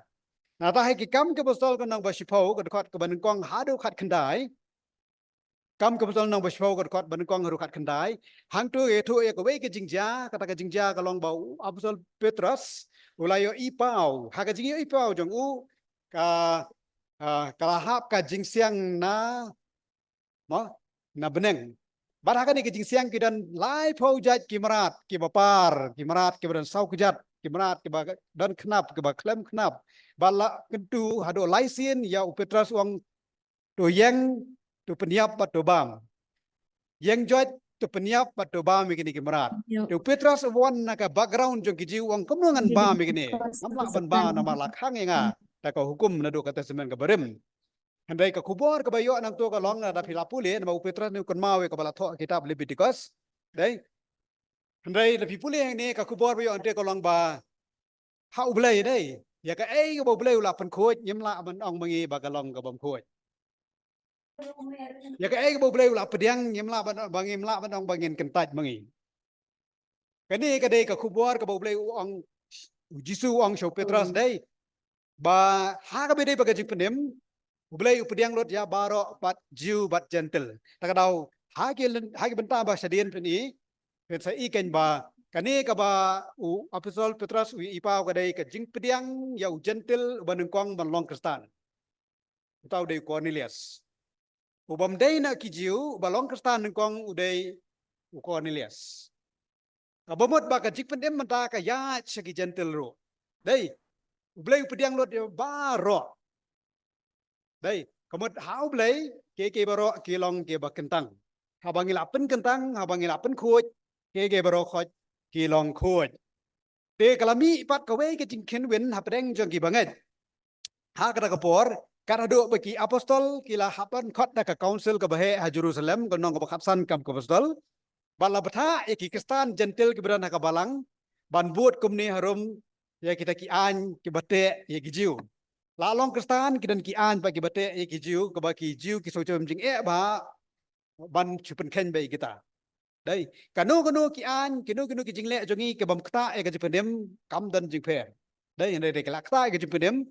Nangta ha ki Kam ki Apostol ka lynnong ba shiphew, ka dkhot kaba nyngkong haduh khatkhyndai. Kam ki Apostol lynnong ba shiphew, ka dkhot ba nyngkong haduh khatkhyndai. Hangto ïathuh ïa kawei ka jingjia, kata ka jingjia ka long ba u Apostol Petros u la ïohi paw. Ha ka jingïohi paw jong u, ka, ah, ka la hap ka jingsiang na, mo, na bneng. Bad ha kane ka jingsiang ki don laiphew jait ki mrad kiba par, ki mrad kiba don saw kjat, ki mrad kiba don khnap, kiba khlem khnap. Bad la kyntu haduh lai sien ïa u Petros u ong to ïeng, to pynïap bad to bam. ïeng joit, to pynïap bad to bam ïa kine ki mrad. Te u Petros u wan na ka background jong ki Jiw, u ong kumno ngan bam ïa kine? Ngam lah ban bam namar la khang ïa nga da ka hukum naduh ka Testament kaba rim. Hynrei ka khubor kaba ïoh nangto ka long, lada phi la pule, namar u Petros ne u kynmaw ïa kaba la thoh kitab Leviticus. Dei. Hynrei lada phi pule hangne, ka khubor ba ïoh hangto ka long ba ha U Blei, dei, ïa kaei kaba U Blei u la pynkhuid, ngim lah ban ong ma ngi ba ka long ka bym khuid. Ïa kaei kaba U Blei u la pdiang, ngim lah ban, ba ngim lah ban ong ba ngin kyntait ma ngi. Kane ka dei ka khubor kaba U Blei u ong, U Jisu u ong sha u Petros, dei, ba ha kaba dei ba ka jingpynim, U Blei u pdiang lut ïa baroh, bad Jiw bad Jentil. Ta ka daw, ha ki lyn-, ha ki bynta ba shadien phin i, phin sa i kein ba kane kaba u Apostol Petros u i paw ka dei ka jingpdiang ïa u Jentil uba nyngkong ban long Khristan. Uta u dei u Cornelius. U bym dei na ki Jiw, uba long Khristan nyngkong u dei u Cornelius. Kaba mut ba ka jingpynim mynta ka ïaid sha ki Jentil ruh. Dei, U Blei u pdiang lut ïa baroh. Dei, ka mut ha U Blei, kiei kiei baroh ki long kiba kyntang. Haba ngi la pynkyntang, haba ngi la pynkhuid, kiei kiei baroh khoit ki long khuid. Te ka la mih pat kawei ka jingkhynwin hapdeng jong ki bangeit. Ha kata ka por, kat haduh ba ki apostol ki la hap ban khot da ka council kaba heh ha Jerusalem, ka lynnong kaba khatsan Kam ki Apostol, ba la bthah ïa ki Khristan Jentil kiba don ha ka balang ban bud kumne harum ïa kita ki aiñ kiba teh ïa ki Jiw. La long Khristan ki don ki aiñ pat kiba teh ïa ki Jiw, kaba ki Jiw ki sngewsih jingeh ba ban shu pynkheiñ bha ïa kita. Dei, kano kano ki aiñ, kano kano ki jingleh jong ngi ki bym ktah ïa ka jingpynim, kam don jingpher. Dei, hynrei dei ka la ktah ïa ka jingpynim,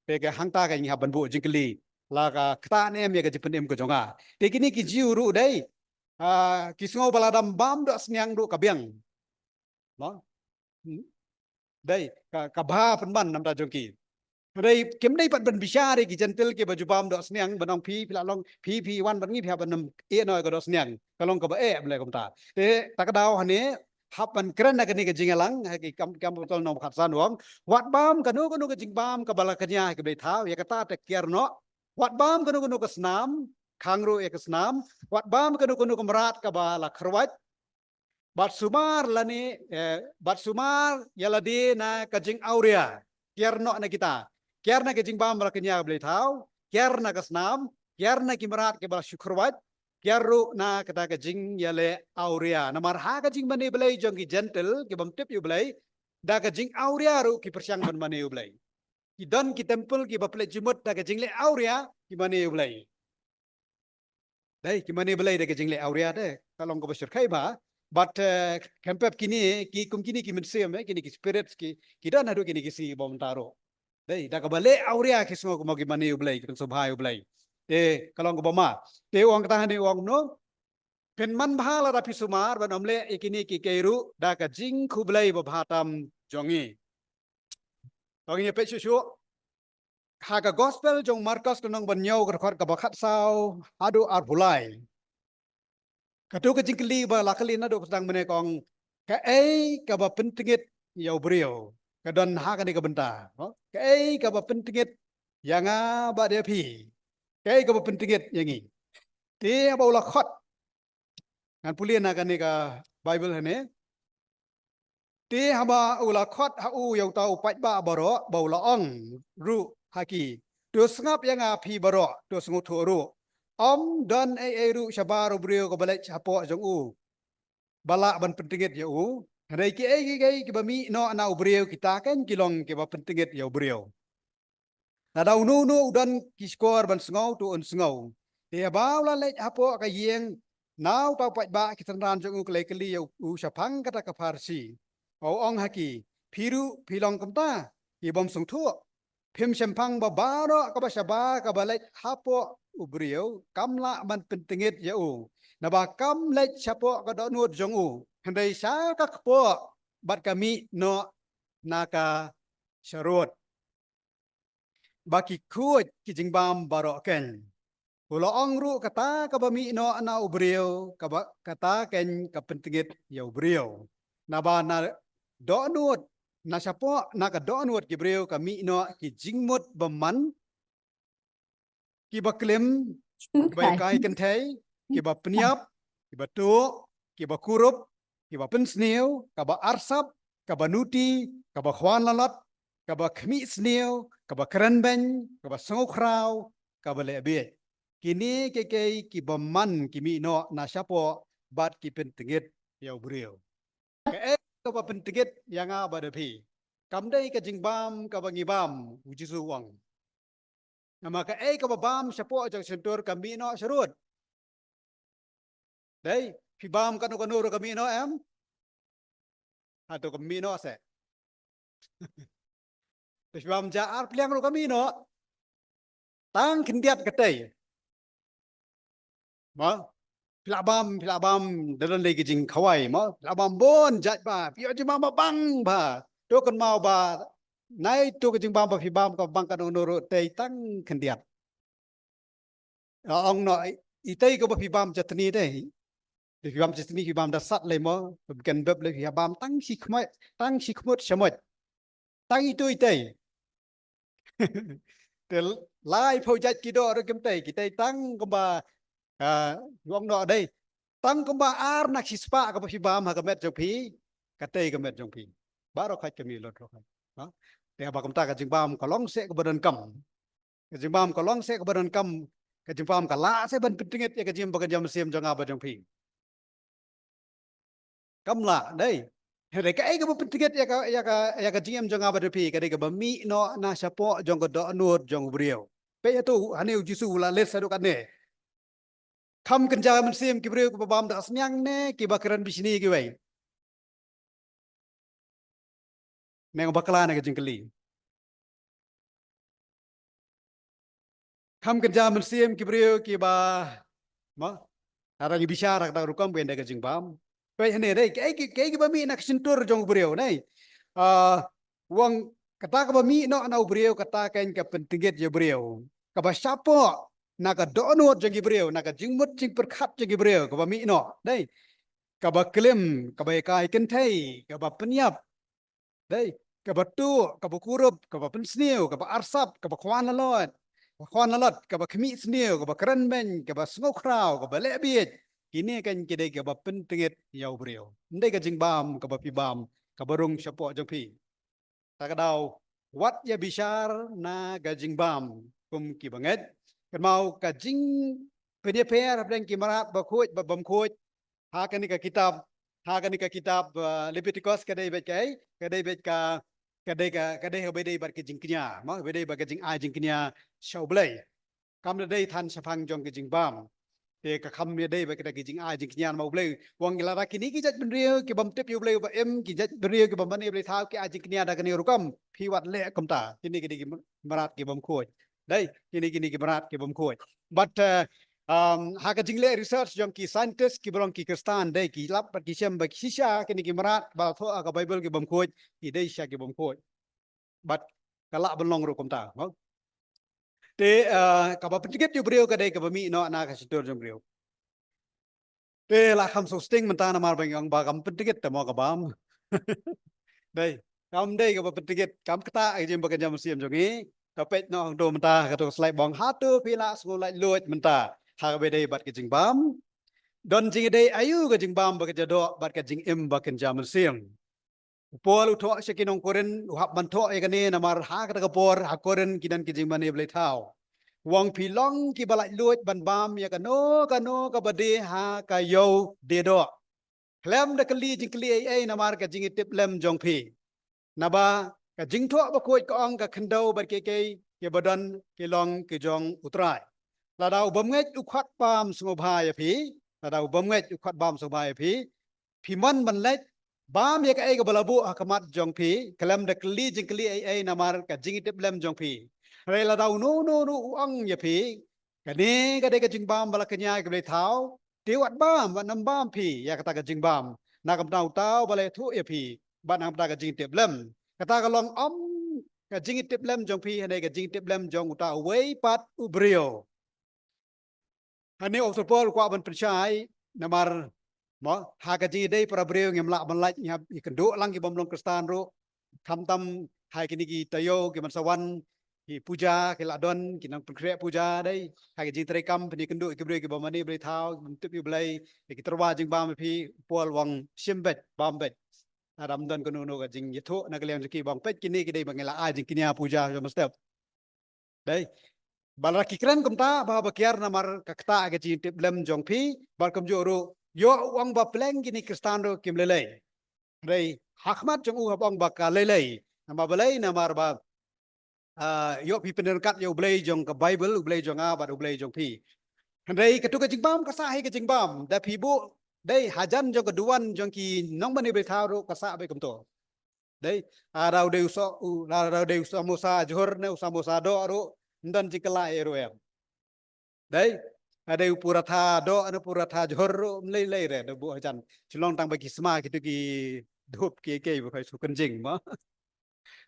te ka hangta ka ngi hap ban buh jingkylli, la ka ktah ne em ïa ka jingpynim ka jong nga. Te kine ki Jiw ruh, dei, ah, ki sngew ba lada ym bam dohsniang ruh ka biang. No? Hmm? Dei, ka, ka bha pynban namar jong ki. Dei, kim dei pat ban bishar ïa ki Jentil kiba ju bam dohsniang, ban ong phi, phi la long, phi, phi wan bad ngi, phi hap ban ym ïeh noh ïa ka dohsniang. Ka long kaba eh, ban leh kumta. Te, ta ka daw hangne, hap ban kren ha kane ka jingïalang, ha ki Kam, Kam ki Apostol lynnong khatsan u ong, wat bam kano kano ka jingbam kaba la kñia ha ki blei thaw, ïa kata te kiar noh. Wat bam kano kano ka snam, khang ruh ïa ka snam. Wat bam kano kano ka mrad kaba la khyrwait. Bad sumar lane, eh, bad sumar ïa lade na ka jingawria. Kiar noh na kita. Kiar na ka jingbam ba la kñia ha ki blei thaw, kiar na ka snam, kiar na ki mrad kiba la shu khyrwait, kiar ruh na kata ka jingïaleh awria. Namar ha ka jingmane Blei jong ki Jentil, ki bym tip ïa U Blei, da ka jingawria ruh ki pyrshang ban mane U Blei. Ki don ki templ kiba pynleit jingmut da ka jingleh awria, ki mane U Blei. Dei, ki mane Blei da ka jingleh awria te, ka long kaba shyrkhei bha. Bad, eh, khlem pep kine, ki kum kine ki mynsiem, eh, kine ki spirits, ki, ki don haduh kine ki sngi ba mynta ruh. Dei, da kaba leh awria ki sngew kumba ki mane U Blei, ki pynsngewbha ïa U Blei. Te, ka long kaba ma. Te u ong kata hangne u ong kumno? Phin man bha lada phi sumar ban ym leh ïa kine kiei kiei ruh da ka jingkhublei babha tam jong ngi. To ngin ïa peit shuh shuh ha ka Gospel jong u Markos, ka lynnong ba hynñiew, ka dkhot kaba khatsaw haduh arphew lai. Kato ka jingkylli ba la kylli naduh ba sdang mynne ka ong, kaei kaba pyntngit ïa u briew? Ka don ha kane ka bynta. Kaei kaba pyntngit ïa nga bad ïa phi? Kaei kaba pyntngit ïa ngi? Te haba u la khot, ngan pule na kane ka Baibl hangne. Te haba u la khot ha u ïa uta u paidbah baroh, ba u la ong ruh ha ki, to sngap ïa nga phi baroh, to sngewthuh ruh. Ym don ei ei ruh shabar u briew kaba leit hapoh jong u ba lah ban pyntngit ïa u. Hynrei kiei kiei kiba mih noh na u briew, kita keiñ ki long kiba pyntngit ïa u briew. Lada uno uno u don ki shkor ban sngew, to un sngew. Te haba u la leit hapoh ka ïing, na uta u paidbah, ki synran jong u ki la ïakylli ïa u shaphang kata ka pharshi. U ong ha ki, phi ruh phi long kumta, ki bym sngewthuh? Phim shemphang ba baroh kaba shabar kaba leit hapoh u briew kam lah ban pyntngit ïa u, naba kam leit shapoh ka dohnud jong u, hynrei sha ka kpoh bad ka mih noh na ka sharud, ba ki khuid ki jingbam baroh keiñ. U la ong ruh, kata kaba mih noh na u briew, kaba, kata keiñ ka pyntngit ïa u briew. Naba na dohnud, na shapoh, na ka dohnud ki briew ka mih noh ki jingmut bymman, kiba klim, kiba ïakai kynthei, kiba pynïap, kiba tuh, kiba kurup, kiba pynsniew, kaba arsap, kaba nuti, kaba khwan lalot, kaba khmih sniew, kaba krenbeiñ, kaba sngewkhraw, kaba leh bieit. Kine kiei kiei kiba man ki mih noh na shapoh bad ki pyntngit ïa u briew. Kaei kaba pyntngit ïa nga bad ïa phi? Kam dei ka jingbam kaba ngi bam, u Jisu u ong. Namar kaei kaba bam shapoh jong shyntur ka mih noh sharud. Dei, phi bam kano kano ruh ka mih noh em? Hato ka mih noh se. Te phi bam ja ar pliang ruh ka mih noh. Tang khyndiat katei. Mo? Phi la bam, phi la bam, da don lei ki jingkhawai, mo? Phi la bam bun jait bha, phi ïoh jingbam ba bang bha. To kynmaw ba, nai to ka jingbam ba phi bam ka bang kano kano ruh tei tang khyndiat. Ong noh, itei kaba phi bam jatni tei. Te phi bam jatni, phi bam da sat lei mo, phi ken bep lei, phi bam tang shi khmut, tang shi khmut shamoit. Tang itu itei. Te lai phew jait ki doh ruh kim tei, ki tei tang kumba, ah, ong noh dei. Tang kumba ar na ki spah kaba phi bam ha ka met jong phi, katei ka met jong phi. Baroh khoit ka mih lut ruh khoit. Ha? Te ba kumta ka jingbam ka long seh kaba donkam. Ka jingbam ka long seh kaba donkam, ka jingbam ka lah seh ban pyntngit ïa ka jingim ba kynja mynsiem jong nga bad jong phi. Kam lah, dei. Hynrei kaei kaba pyntngit ïa ka, ïa ka, ïa ka jingim jong nga bad jong phi, ka dei kaba mih noh na shapoh jong ka dohnud jong u briew. Peit hato, hangne u Jisu u la list haduh katne. Kham kynja mynsiem ki briew kiba bam da sniang ne kiba kren bishni kiwei. Ne nga bakla na ka jingkylli. Kham kynja mynsiem ki briew kiba, mo? Ngi bishar ha kata ka rukom ba ïa ka jingbam. Peit hangne dei, kaei, kaei, kaei kaba mih na ka shyntur jong u briew, ne? Ah, u ong kata kaba mih noh na u briew, kata kein ka pyntngit ïa u briew. Kaba shapoh na ka dohnud jong ki briew, na ka jingmut jingpyrkhat jong ki briew, kaba mih noh, dei. Kaba klim, kaba ïakai kynthei, kaba pynïap. Dei, kaba tuh, kaba kurup, kaba pynsniew, kaba arsap, kaba khwan lalot, kaba khwan lalot, kaba khmih sniew, kaba krenbeiñ, kaba sngewkhraw, kaba leh bieit. Kine kein ki dei kaba pyntngit ïa u briew. Ym dei ka jingbam kaba phi bam kaba rung shapoh jong phi. Ta ka daw, wat ïa bishar na ka jingbam kum ki bangeit. Kynmaw ka jingpynïapher hapdeng ki mrad bakhuid bad bymkhuid. Ha kane ka kitab, ha kane ka kitab, uh, Leviticus ka dei bad kaei, ka dei bad ka, ka dei ka, ka dei kaba dei bad ka jingkñia, mo, kaba dei bad ka jingai jingkñia sha U Blei. Kam da dei than shaphang jong ka jingbam. Te ka kham ïa dei bad kita ki jingai jingkñia namar U Blei u ong lada kine ki jaitbynriew ki bym tip ïa U Blei uba im, ki jaitbynriew ki bym mane ïa U Blei thaw ki ai jingkñia da kane ka rukom, phi wat leh kumta. Kine ki dei ki mrad ki bymkhuid. Dei, kine, kine ki mrad ki bymkhuid. But, uh, um, ha ka jingleh research jong ki scientist kiba long ki Khristan, dei ki lap bad ki shem ba ki shisha kine ki mrad ba thoh ha ka Baibl ki bymkhuid, ki dei shisha ki bymkhuid. But ka lah ban long ruh kumta, mo? Te, uh, kaba pyntngit ïa u briew ka dei kaba mih noh na ka shyntur jong u briew. Te la kham sngewsting mynta namar ba ngi ong ba kam pyntngit te mo ka bam. Dei, kam dei kaba pyntngit, kam ktah ka jingim ba kynja mynsiem jong ngi. Te peit noh hangto mynta kato ka slide ba ong hato phi lah sngew laitluid mynta ha kaba dei bad ka jingbam. Don jingïadei aïu ka jingbam ba kynja doh bad ka jingim ba kynja mynsiem. U Paul u thoh sha ki nong Korinth, u hap ban thoh ïa kane namar ha kata ka por ha Korinth ki don ki jingmane blei thaw. U ong phi long kiba laitluid ban bam ïa kano kano kaba die ha ka ïew die doh. Khlem da kylli jingkylli ei ei namar ka jingïatiplem jong phi. Naba ka jingthoh bakhuid ka ong ka khyndew bad kiei kiei kiba don ki long ki jong U Trai. Lada u bymngeit u khot bam sngewbha ïa phi, lada u bymngeit u khot bam sngewbha ïa phi, phi mon ban leit bam ïa kaei kaba la buh ha khmat jong phi, khlem da kylli jingkylli ei ei namar ka jingïatiplem jong phi. Hynrei lada uno uno uno u ong ïa phi, kane ka dei ka jingbam ba la kñia ïa ki blei thaw, te wat bam, wat nym bam phi ïa kata ka jingbam. Na ka bynta uta uba la ïathuh ïa phi bad na ka bynta ka jingïatiplem. Kata ka long ym ka jingïatiplem jong phi, hynrei ka jingïatiplem jong uta uwei pat u briew. Hangne u Apostol Paul u kwah ban pynshai namar, mo, ha ka jingïadei para briew ngim lah ban lait, ngi hap ïakynduh lang ki bym long Khristan ruh. Khamtam ha kine ki taïew ki ban sa wan, ki puja ki la don, ki nang pynkhreh puja dei. Ha ki jingtrei kam phin ïakynduh ïa ki briew kiba mane briew thaw, ki bym tip ïa u Blei, ïa ki tyrwa jingbam ïa phi, u Paul u ong shim beit, bam beit. Lada ym don kano kano ka jingïathuh na ka liang jong ki, ba ong peit kine ki dei ba ngi la ai jingkñia puja sha mynstep. Dei. Ba la ki kren kumta, ba, ba kiar namar ka ktah ka jingtiplem jong phi, bad kumjuh ruh, ïoh u ong ba pleng kine Khristan ruh kim lei lei. Hynrei ha khmat jong u hap ong ba ka lei lei. Namar balei, namar ba, ah, ïoh phi pynryngkat ïa u Blei jong ka Baibl, u Blei jong nga bad u Blei jong phi. Hynrei katu ka jingbam ka sah hi ka jingbam, da phi buh, dei, hajan jong ka duwan jong ki nongmane briew thaw ruh ka sah beit kumto. Dei, lada u dei u so, u, lada u dei u samosa jhur ne u samosa doh ruh, ym don jingkylla ei ruh em. Dei, lada u paratha doh ne paratha jhur ruh, ym lei lei re, da buh hajan. Shu long tang ba ki sma kitu ki dhup ki, ki ba khoi shu kynjing mo.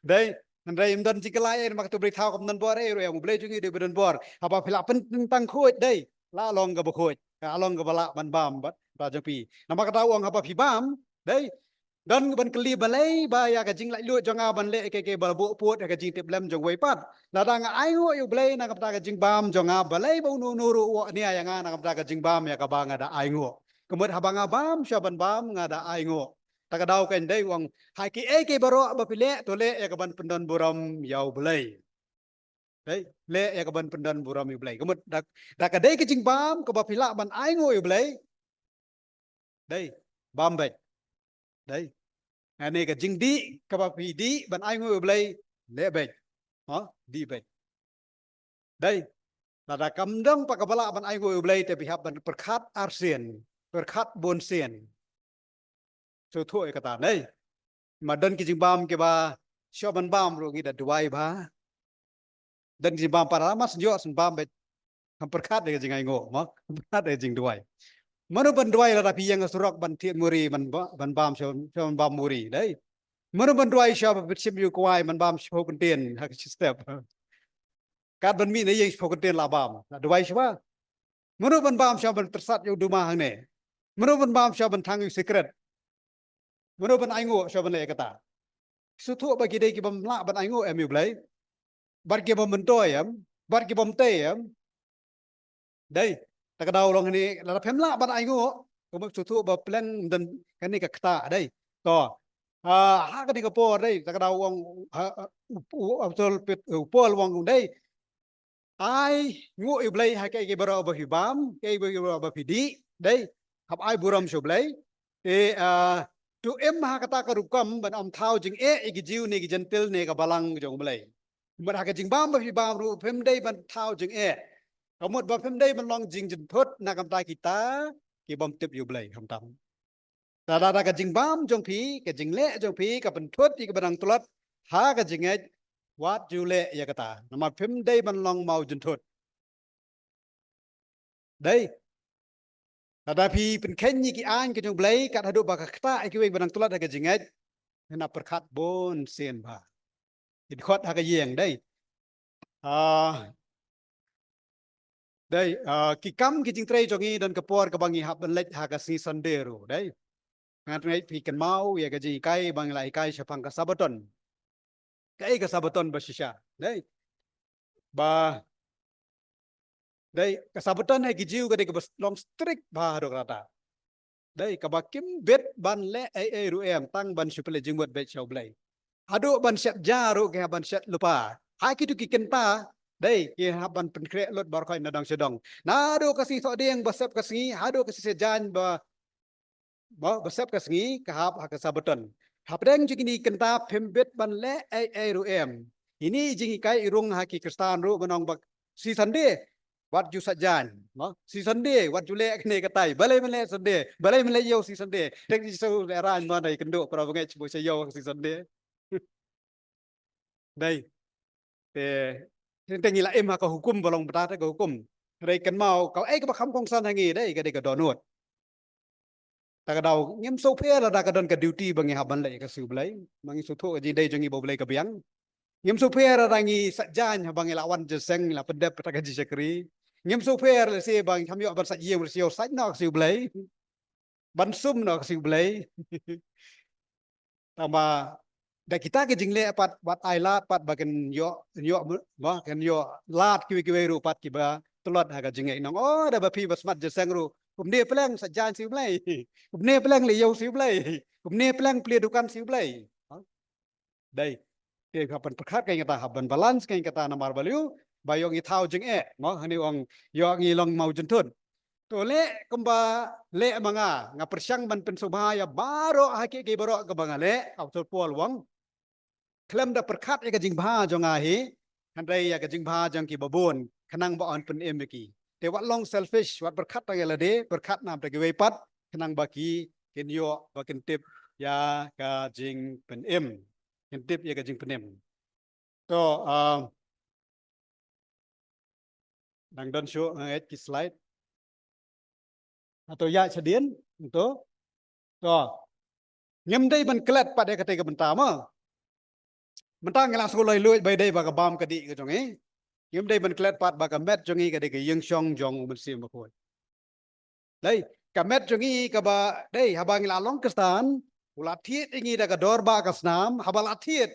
Dei, hynrei ym don jingkylla ei, namar katu briew thaw kam don bor ei ruh em, u Blei jong ngi u dei ba don bor. Haba phi lah pynthang khuid, dei, lah long kaba khuid, lah long kaba lah ban bam bad ba jong phi. Namar kata u ong haba phi bam, dei, don ban kylli balei ba ïa ka jinglaitluid jong nga ban leh ïa kiei kiei ba la buh pud ïa ka jingtiplem jong uwei pat. Lada nga ainguh ïa u Blei na ka bynta ka jingbam jong nga, balei ba uno uno ruh u nia ïa nga na ka bynta ka jingbam ïa kaba nga da ainguh. Ka mut haba nga bam, shuwa ban bam nga da ainguh. Ta ka daw kan dei u ong, ha kiei kiei baroh ba phi leh, to leh ïa ka ban pyndon burom ïa u Blei. Dei, leh ïa ka ban pyndon burom ïa u Blei. Ka mut da, da ka dei ka jingbam kaba phi lah ban ainguh ïa u Blei. Dei, bam beit. Dei. Ane ka jingdih kaba phi dih ban ainguh ïa u Blei, leh beit. Ha, dih beit. Dei. Lada kam don pat kaba lah ban ainguh ïa u Blei, te phi hap ban pyrkhat arsien, pyrkhat bunsien. Sngewthuh ïa kata, dei. Ma don ki jingbam kiba shuwa ban bam ruh ngi da duwai bha. Don ki jingbam pat, lada mar shu ïoh shu bam beit. Kham pyrkhat ïa ka jingainguh mo, kham pyrkhat ïa ka jingduwai. Mano ban duwai lada phi ïeng ha surok ban thied muri, ban ba-, ban bam shuwa, shuwa ban bam muri, dei. Mano ban duwai shuwa ba phi shim ïa u kwai ban bam shiphew kyntien ha ka shi step. Kat ban mih na ïing shiphew kyntien la bam, la duwai shuwa. Mano ban bam shuwa ban pyrsad ïa u duma hangne. Mano ban bam shuwa ban thang ïa u sikret. Mano ban ainguh shuwa ban leh ïa kata. Sngewthuh ba ki dei ki bym lah ban ainguh em ïa u Blei. Bad ki bym myntoi em, bad ki bym tei em. Dei, ta ka daw long hangne, lada phim lah ban ainguh, ka mut sngewthuh ba pleng don kane ka ktah, dei. To. Ah, ha kane ka por, dei, ta ka daw u ong, ha, ha, u, u, u, u Paul u ong, dei. Ainguh ïa u Blei ha kiei kiei baroh ba phi bam, kiei kiei baroh ba phi dih, dei, hap ai burom sha u Blei. Te, ah, to im ha kata ka rukom ban ym thaw jingeh ïa ki Jiw ne ki Jentil ne ka balang jong u Blei. Ka mut ha ka jingbam ba phi bam ruh phim dei ban thaw jingeh. Ka mut ba phim dei ban long jingjynthut na ka bynta kita ki bym tip ïa u Blei, khamtam. Lada da ka jingbam jong phi, ka jingleh jong phi ka pynthut ïa kiba dang tlot ha ka jingngeit, wat ju leh ïa kata. Namar phim dei ban long mawjynthut. Dei. Lada phi pynkheiñ ïa ki aiñ ka jong u Blei, kat haduh ba ka ktah ïa kiwei ba dang tlot ha ka jingngeit, hynrei pyrkhat bunsien bha. Ki dkhot ha ka ïing, dei. Ah, dei, ah, ki kam ki jingtrei jong ngi don ka por kaba ngi hap ban leit ha ka sngi Sunday ruh, dei. Ngan ngeit phi kynmaw ïa ka jinghikai ba ngi la hikai shaphang ka Sabbaton. Kaei ka Sabbaton ba shisha, dei. Ba, dei, ka Sabbaton ha ki Jiw ka dei kaba long strict bha haduh katta. Dei, kaba kim bit ban leh ei ei ruh em, tang ban shu pynleit jingmut beit sha u Blei. Haduh ban shet ja ruh ki hap ban shet lypa. Ha kitu ki kynta, dei, ki hap ban pynkhreh lut baroh na dong sha dong. Naduh ka sngi Thohdieng ba sep ka sngi, haduh ka sngi Saitjaiñ ba, ba, ba sep ka sngi, ka hap ha ka Sabbaton. Hapdeng jong kine ki kynta phim bit ban leh ei ei ruh em. Ine i jinghikai i rung ha ki Khristan ruh ban ong ba sngi Sunday wat ju Saitjaiñ, mo? Sngi Sunday wat ju leh kane katai. Balei men leh Sunday? Balei men leh ïew sngi Sunday? Te ki shu leh raiñ mo, dei, kynduh para bangeit shu shu ïew sngi Sunday. Dei. Te, te ngi la im ha ka hukum ba long bynta te ka hukum. Hynrei kynmaw kaei kaba kham kongsan ha ngi, dei, ka dei ka dohnud. Ta ka daw ngim sngewpher lada ka don ka duty ba ngi hap ban leh ïa ka sngi u Blei. Ma ngi sngewthuh ka jingdei jong ngi ba u Blei ka biang. Ngim sngewpher lada ngi Saitjaiñ haba ngi la wan jingïaseng, ngi la pyndep ïa ka jingshakri. Ngim sngewpher lehse ba ngi kham ïoh ban sait ïing, lehse ïoh sait noh ka sngi u Blei. Ban sum noh ka sngi u Blei. Tangba Da kita ki jingleh pat, wat ai lad pat ba kin ïoh, ïoh, ba kin ïoh lad kiwei kiwei ruh pat kiba tlot ha ka jingngeit nong. Oh, da ba phi ba smat jingïaseng ruh, kumne pleng sa jan siew blei. Kumne pleng leh ïew siew blei. Kumne pleng plie dukan siew blei. Dei. Te hap ban pyrkhat kein kata, hap ban balance kein kata namar balei, ba ïoh ngi thaw jingeh. Mo, hangne ong ïoh ngi long maw jynthut. To leh kumba leh ma nga, nga pyrshang ban pynsngewbha ïa baroh ha kiei kiei baroh kaba nga leh, Apostol Paul u ong. Khlem da pyrkhat ïa ka jingbha jong nga hi, hynrei ïa ka jingbha jong kiba bun, khnang ba yn pynim ïa ki. Te wat long selfish, wat pyrkhat tang ïa lade, pyrkhat namar kiwei pat, khnang ba ki kin ïoh, ba kin tip ïa ka jingpynim. Kin tip ïa ka jingpynim. To, ah, dang don shuh nga ngeit ki slide. Hato ïa shadien, to. To. Ngim dei ban klet pat ïa kata ka bynta mo. Mynta ngi la sngewlai luid ba dei ba ka bam ka dih ka jong ngi. Ngim dei ban klet pat ba ka met jong ngi ka dei ka ïing shong jong u Mynsiem Bakhuid. Dei, ka met jong ngi kaba, dei, haba ngi la long Khristan, u la thied ïa ngi da ka dor ba ka snam, haba la thied.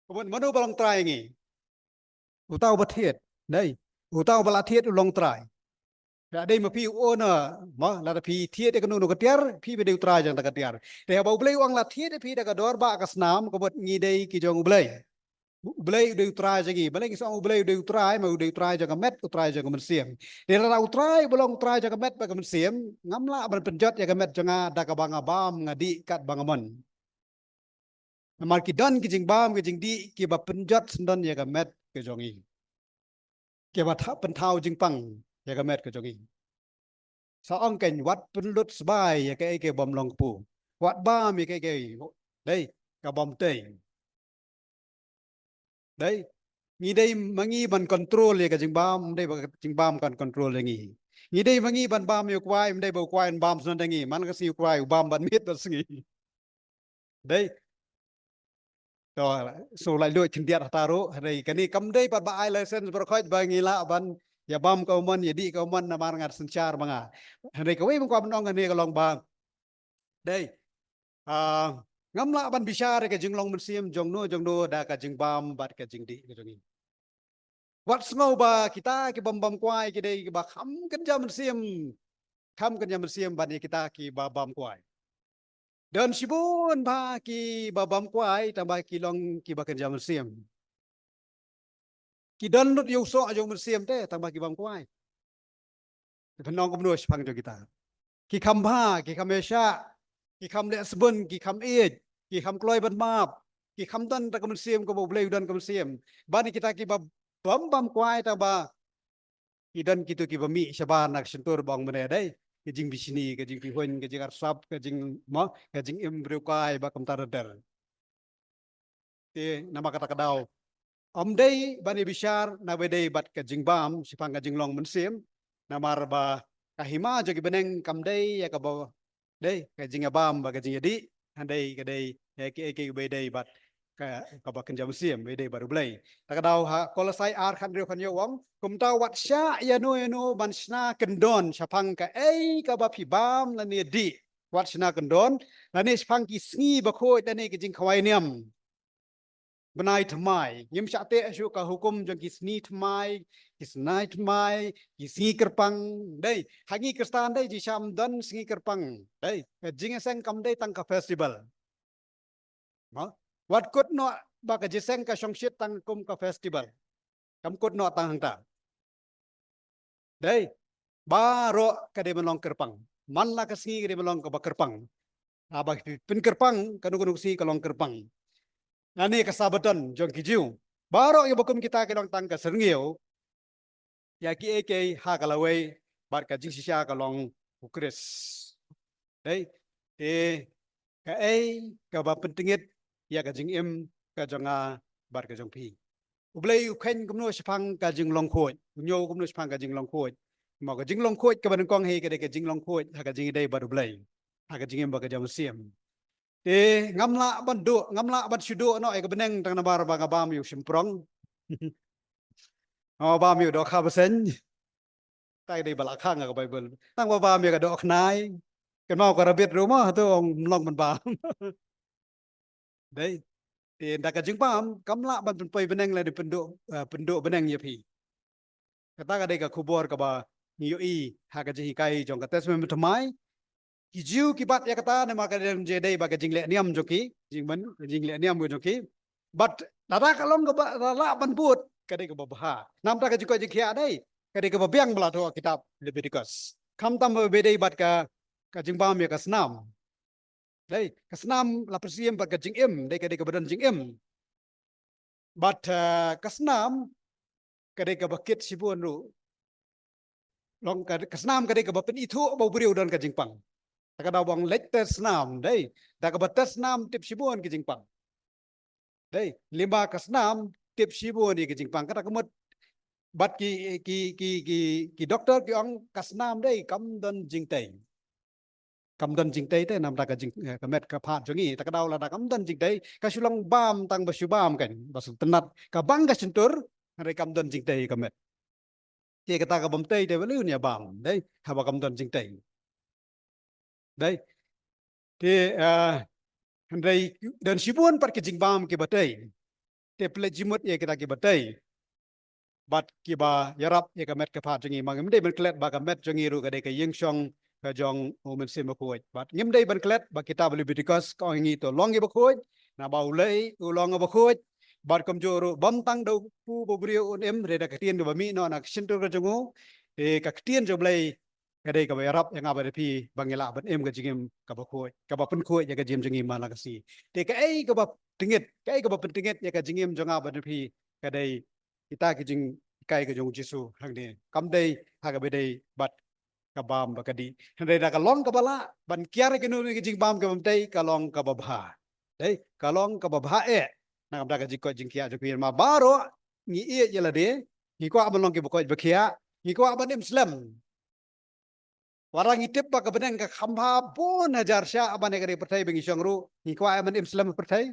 Ka mut mano ba long trai ïa ngi? Uta uba thied. Dei, uta uba la thied u long trai. Ka dei ma phi u owner, ma, lada phi thied ïa kano kano ka tiar, phi ba dei u trai jong kata ka tiar. Te haba U Blei u ong la thied ïa phi da ka dor ba ka snam, ka mut ngi dei ki jong U Blei. U Blei u dei u trai jong ngi. Balei ngi sa ong U Blei u dei u trai, ma u dei u trai jong ka met, u trai jong ka mynsiem. Te lada u trai ba long u trai jong ka met bad ka mynsiem, ngam lah ban pynjot ïa ka met jong nga da kaba nga bam nga dih katba nga mon. Namar ki don ki jingbam ki jingdih kiba pynjot syndon ïa ka met ka jong ngi. Kiba tha-, pynthaw jingpang ïa ka met ka jong ngi. Sa ong kein wat pynlut sbai ïa kaei kaei bym long kpu. Wat bam ïa kaei kaei. Dei, ka bam tei. Dei, ngi dei ma ngi ban control ïa ka jingbam, ym dei ba ka jingbam kan control ïa ngi. Ngi dei ma ngi ban bam ïa u kwai, ym dei ba u kwai un bam syndon ïa ngi. Man ka sngi u kwai u bam bad miet bad sngi. Dei. To, so lai luid khyndiat hata ruh, hynrei kane kam dei pat ba ai license baroh khoit ba ngi lah ban ïa bam ka umon, ïa dih ka umon namar nga synshar ma nga. Hynrei kawei ba nga kwah ban ong kane ka long ba. Dei. Ah, ngam lah ban bishar ïa ka jinglong mynsiem jong no jong no da ka jingbam bad ka jingdih ka jong ngi. Wat sngew ba kita ki bym bam kwai ki dei kiba kham kynja mynsiem. Kham kynja mynsiem ban ïa kita kiba bam kwai. Don shibun ba kiba bam kwai tang ba ki long kiba kynja mynsiem. Ki don lut ïa u soh jong mynsiem te tang ba ki bam kwai. Te pynlong kumno shaphang jong kita? Ki kham bha, ki kham ïaishah, ki kham leh sbun, ki kham ïeit, ki kham kloi ban map, ki kham don ta ka mynsiem kaba U Blei u don ka mynsiem. Ban kita kiba bam bam kwai tang ba ki don kito kiba mih shabar na ka shyntur ba ong mynne dei. Ka jingbishni, ka jingpihuiñ, ka jingarsap, ka jingma, ka jingim briew kai ba kumta ter ter. Te namar kata ka daw. Ym dei ban ïa bishar na ba dei bad ka jingbam shaphang ka jinglong mynsiem. Namar ba ka hima jong ki bneng kam dei ïa kaba dei ka jingïabam bad ka jingïadih. Hynrei ka dei ïa kiei kiei ba dei bad ka, kaba kynja mynsiem ba dei bad U Blei. Ta ka daw ha Kolosai ar khathynriew khathynñiew u ong, kumta wat shah ïa no ïa no ban shna kyndon shaphang kaei kaba phi bam lane dih. Wat shna kyndon, lane shaphang ki sngi bakhuid lane ki jingkhawai niam. Bnai thymmai. Ngim shah teh shuh ka hukum jong ki sngi thymmai, ki sngi thymmai, ki sngi kyrpang. Dei, ha ngi Khristan dei, jingshisha ym don sngi kyrpang. Dei, ka jingïaseng kam dei tang ka festival. Mo? Wat kut noh ba ka jingïaseng ka shongshit tang kum ka festival. Kam kut noh tang hangta. Dei, baroh ka dei ban long kyrpang. Man la ka sngi ka dei ban long kaba kyrpang. Haba phi pynkyrpang, kano kano ka sngi ka long kyrpang. Lane ka Sabbaton jong ki Jiw. Baroh ïa ba kum kita ki long tang ka syrngiew. Ïa kiei kiei ha ka lawei bad ka jingshisha ka long U Khrist. Dei, te kaei kaba pyntngit ïa ka jingim ka jong nga bad ka jong phi. U Blei u kheiñ kumno shaphang ka jinglong khuid, u ñiew kumno shaphang ka jinglong khuid. Mo ka jinglong khuid kaba nyngkong hi ka dei ka jinglong khuid ha ka jingïadei bad U Blei. Ha ka jingim bad ka jong u Mynsiem. Te ngam lah ban duh, ngam lah ban shu duh noh ïa ka bneng tang namar ba nga bam ïa u shymprong. Nga bam ïa u dohkha bseiñ. Tai dei ba la khang ka Baibl. Tang ba bam ïa ka dohkha khnai. Kynmaw ka rabbit ruh mo, hato ym long ban bam. Dei. Te da ka jingbam kam lah ban pynpoi bneng lane pynduh, eh, pynduh bneng ïa phi. Kata ka dei ka khubor kaba ngi ïohi ha ka jinghikai jong ka Testament Thymmai. Ki Jiw ki bat ïa kata namar ka dei, dei ba ka jingleh niam jong ki, jingban, jingleh niam jong ki. Bad lada ka long kaba lah ban bud, ka dei kaba bha. Namar ka jingkoit jingkhiah dei, ka dei kaba biang ba la thoh ha kitab Leviticus. Khamtam ba dei bad ka, ka jingbam ïa ka snam. Dei, ka snam la pynsiem bad ka jingim, dei ka dei kaba don jingim. Bad, eh, ka snam, ka dei kaba kit shibun ruh. Long ka, ka snam ka dei kaba pynithuh ba u briew don ka jingpang. Ta ka daw ba ong leit test snam, dei. Da kaba test snam tip shibun ki jingpang. Dei, lyngba ka snam tip shibun ïa ki jingpang. Kata ka mut bad ki, ki, ki, ki, ki doktor ki ong ka snam dei kam don jingtei. Kam don jingtei te namar ka jing, eh, ka met ka phad jong ngi. Ta ka daw lada kam don jingtei, ka shu long bam tang ba shu bam kan, ba shu tynnat. Ka bang ka shyntur, hynrei kam don jingtei ka met. Te kata ka bym tei te balei un ïa bam, dei, haba kam don jingtei. Dei. Te, eh, hynrei don shibun pat ki jingbam kiba tei. Te pynleit jingmut ïa kita kiba tei bad kiba ïarap ïa ka met ka phad jong ngi. Ma ngim dei ban klet ba ka met jong ngi ruh ka dei ka ïingshong ka jong U Mynsiem Bakhuid. Bad ngim dei ban klet ba kitab Leviticus ka ong ïa ngi to long kiba khuid, naba U Blei u long uba khuid. Bad kumjuh ruh bym tang da u pu ba u briew un im, hynrei da ka ktien kaba mih noh na ka shyntur ka jong u. Te ka ktien jong U Blei ka dei kaba ïarap ïa nga bad ïa phi ba ngi lah ban im ka jingim kaba khuid, kaba pynkhuid ïa ka jingim jong ngi man la ka sngi. Te kaei kaba tyngit, kaei kaba pyntngit ïa ka jingim jong nga bad ïa phi, ka dei kita ki jinghikai ka jong U Jisu hangne. Kam dei ha kaba dei bad ka bam bad ka dih. Hynrei da ka long kaba lah ban kiar ïa kano kano ki jingbam kaba ym tei, ka long kaba bha. Dei, ka long kaba bha eh. Na ka bynta ka jingkoit jingkhiah jong phi, ma baroh ngi ïeit ïa lade, ngi kwah ban long kiba koit ba khiah, ngi kwah ban im slem. Wat la ngi tip ba ka bneng ka kham bha bun hajar shah ban ïa ka dei pyrthei ba ngi shong ruh, ngi kwah ban im slem pyrthei.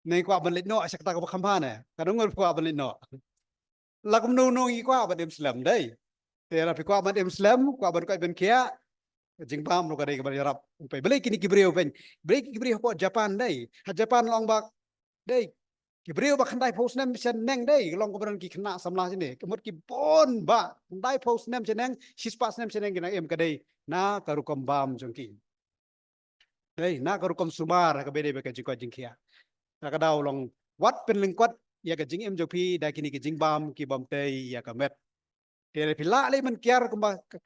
Ne ngi kwah ban leit noh sha kata kaba kham bha ne? Ka dang ur kwah ban leit noh. La kumno no ngi kwah ban im slem dei. Te la phi kwah ban im slem, kwah ban koit ban khiah, jingbam ruh ka dei kaba ïarap. Peit balei kine ki briew peit. Balei ki briew hapoh Japan dei. Ha Japan long ba dei. Ki briew ba khyndai phew snem shaneng dei, long kaba don ki khynnah samla shane. Ka mut ki bun ba khyndai phew snem shaneng, shispah snem shaneng ki nang im, ka dei na ka rukom bam jong ki. Dei, na ka rukom sumar ha kaba dei bad ka jingkoit jingkhiah. Na ka daw long wat pynlyngkot ïa ka jingim jong phi da kine ki jingbam ki bym tei ïa ka met. Te lada phi lah leh ban kiar kumba ka,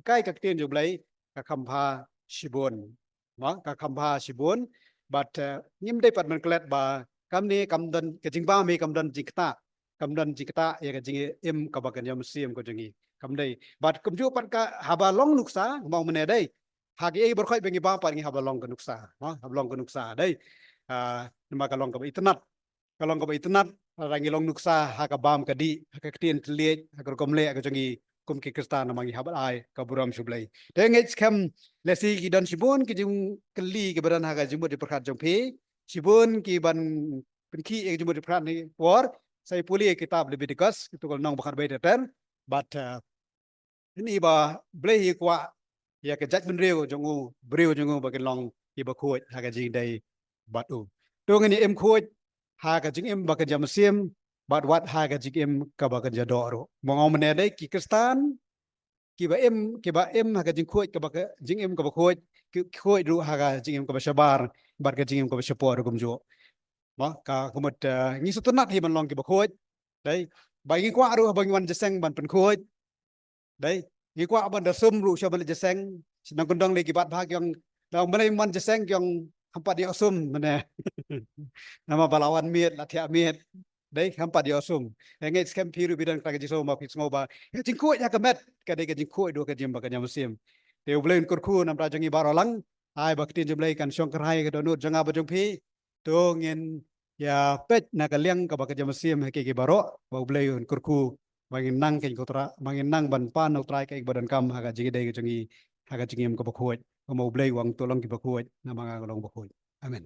kai ka ktien jong U Blei, ka kham bha shibun. Mo, ka kham bha shibun. Bad, eh, ngim dei pat ban klet ba kamne kam don ka jingbam hi, kam don jingktah, kam don jingktah ïa ka jingim kaba kynja mynsiem ka jong ngi. Kam dei. Bad kumjuh pat ka haba long nuksa, mo, mynne dei. Ha kiei baroh ba ngi bam pat ngi hap long ka nuksa, ha, hap long ka nuksa dei. Ah, namar ka long kaba itynnad. Ka long kaba itynnad, lada ngi long nuksa ha ka bam ka dih, ha ka ktien thylliej, ha ka rukom leh ka jong ngi kum ki Khristan, namar ngi hap ai ka burom sha U Blei. Te ngeit skhem lehse ki don shibun ki jingkylli kiba don ha ka jingmut jingpyrkhat jong phi, shibun ki ban pynkhih ïa ka jingmut jingpyrkhat ne por, sa ïa pule ïa kitab Leviticus, kitu ka lynnong ba khatwei ter ter, bad, ah, Hynrei ba U Blei hi u kwah ïa ka jaitbynriew jong u, briew jong u ba kin long kiba khuid ha ka jingdei bad u. To ngin ïa im khuid ha ka jingim ba kynja mynsiem bad wat ha ka jingim kaba kynja doh ruh. Mo, nga ong mynne dei ki Khristan kiba im, kiba im ha ka jingkhuid kaba ka, jingim kaba khuid, ki khuid ruh ha ka jingim kaba shabar bad ka jingim kaba shapoh ruh kumjuh. Mo, ka mut, eh, ngi sngewtynnat hi ban long kiba khuid. Dei, ba ngi kwah ruh ba ngi wan jingïaseng ban pynkhuid. Dei, ngi kwah ban da sum ruh sha ban leit jingïaseng. Sha nongkyndong lei ki bat bha ki ong, dang ban leit man jingïaseng ki ong, kham pat ïoh sum mynne. Namar ba la wan miet, la thiah miet. Dei, kham pat ïoh sum. Dei, ngeit skhem phi ruh phi don kata ka jingsngew ba phi sngew ba ka jingkhuid ha ka met ka dei ka jingkhuid ruh ha ka jingim ba kynja mynsiem. Te U Blei un kyrkhu namar jong ngi baroh lang. Ai ba ka ktien jong U Blei kan shong kyrhai ha ka dohnud jong nga bad jong phi. To ngin ïa peit na ka liang kaba kynja mynsiem ha kiei kiei baroh, ba U Blei un kyrkhu, ba ngin nang kein ko Trai, ba ngin nang ban pan na U Trai kaei kaba donkam ha ka jingdei ka jong ngi, ha ka jingim kaba khuid. Kumba U Blei u ong to long kiba khuid, namar nga nga long ba khuid. Amen.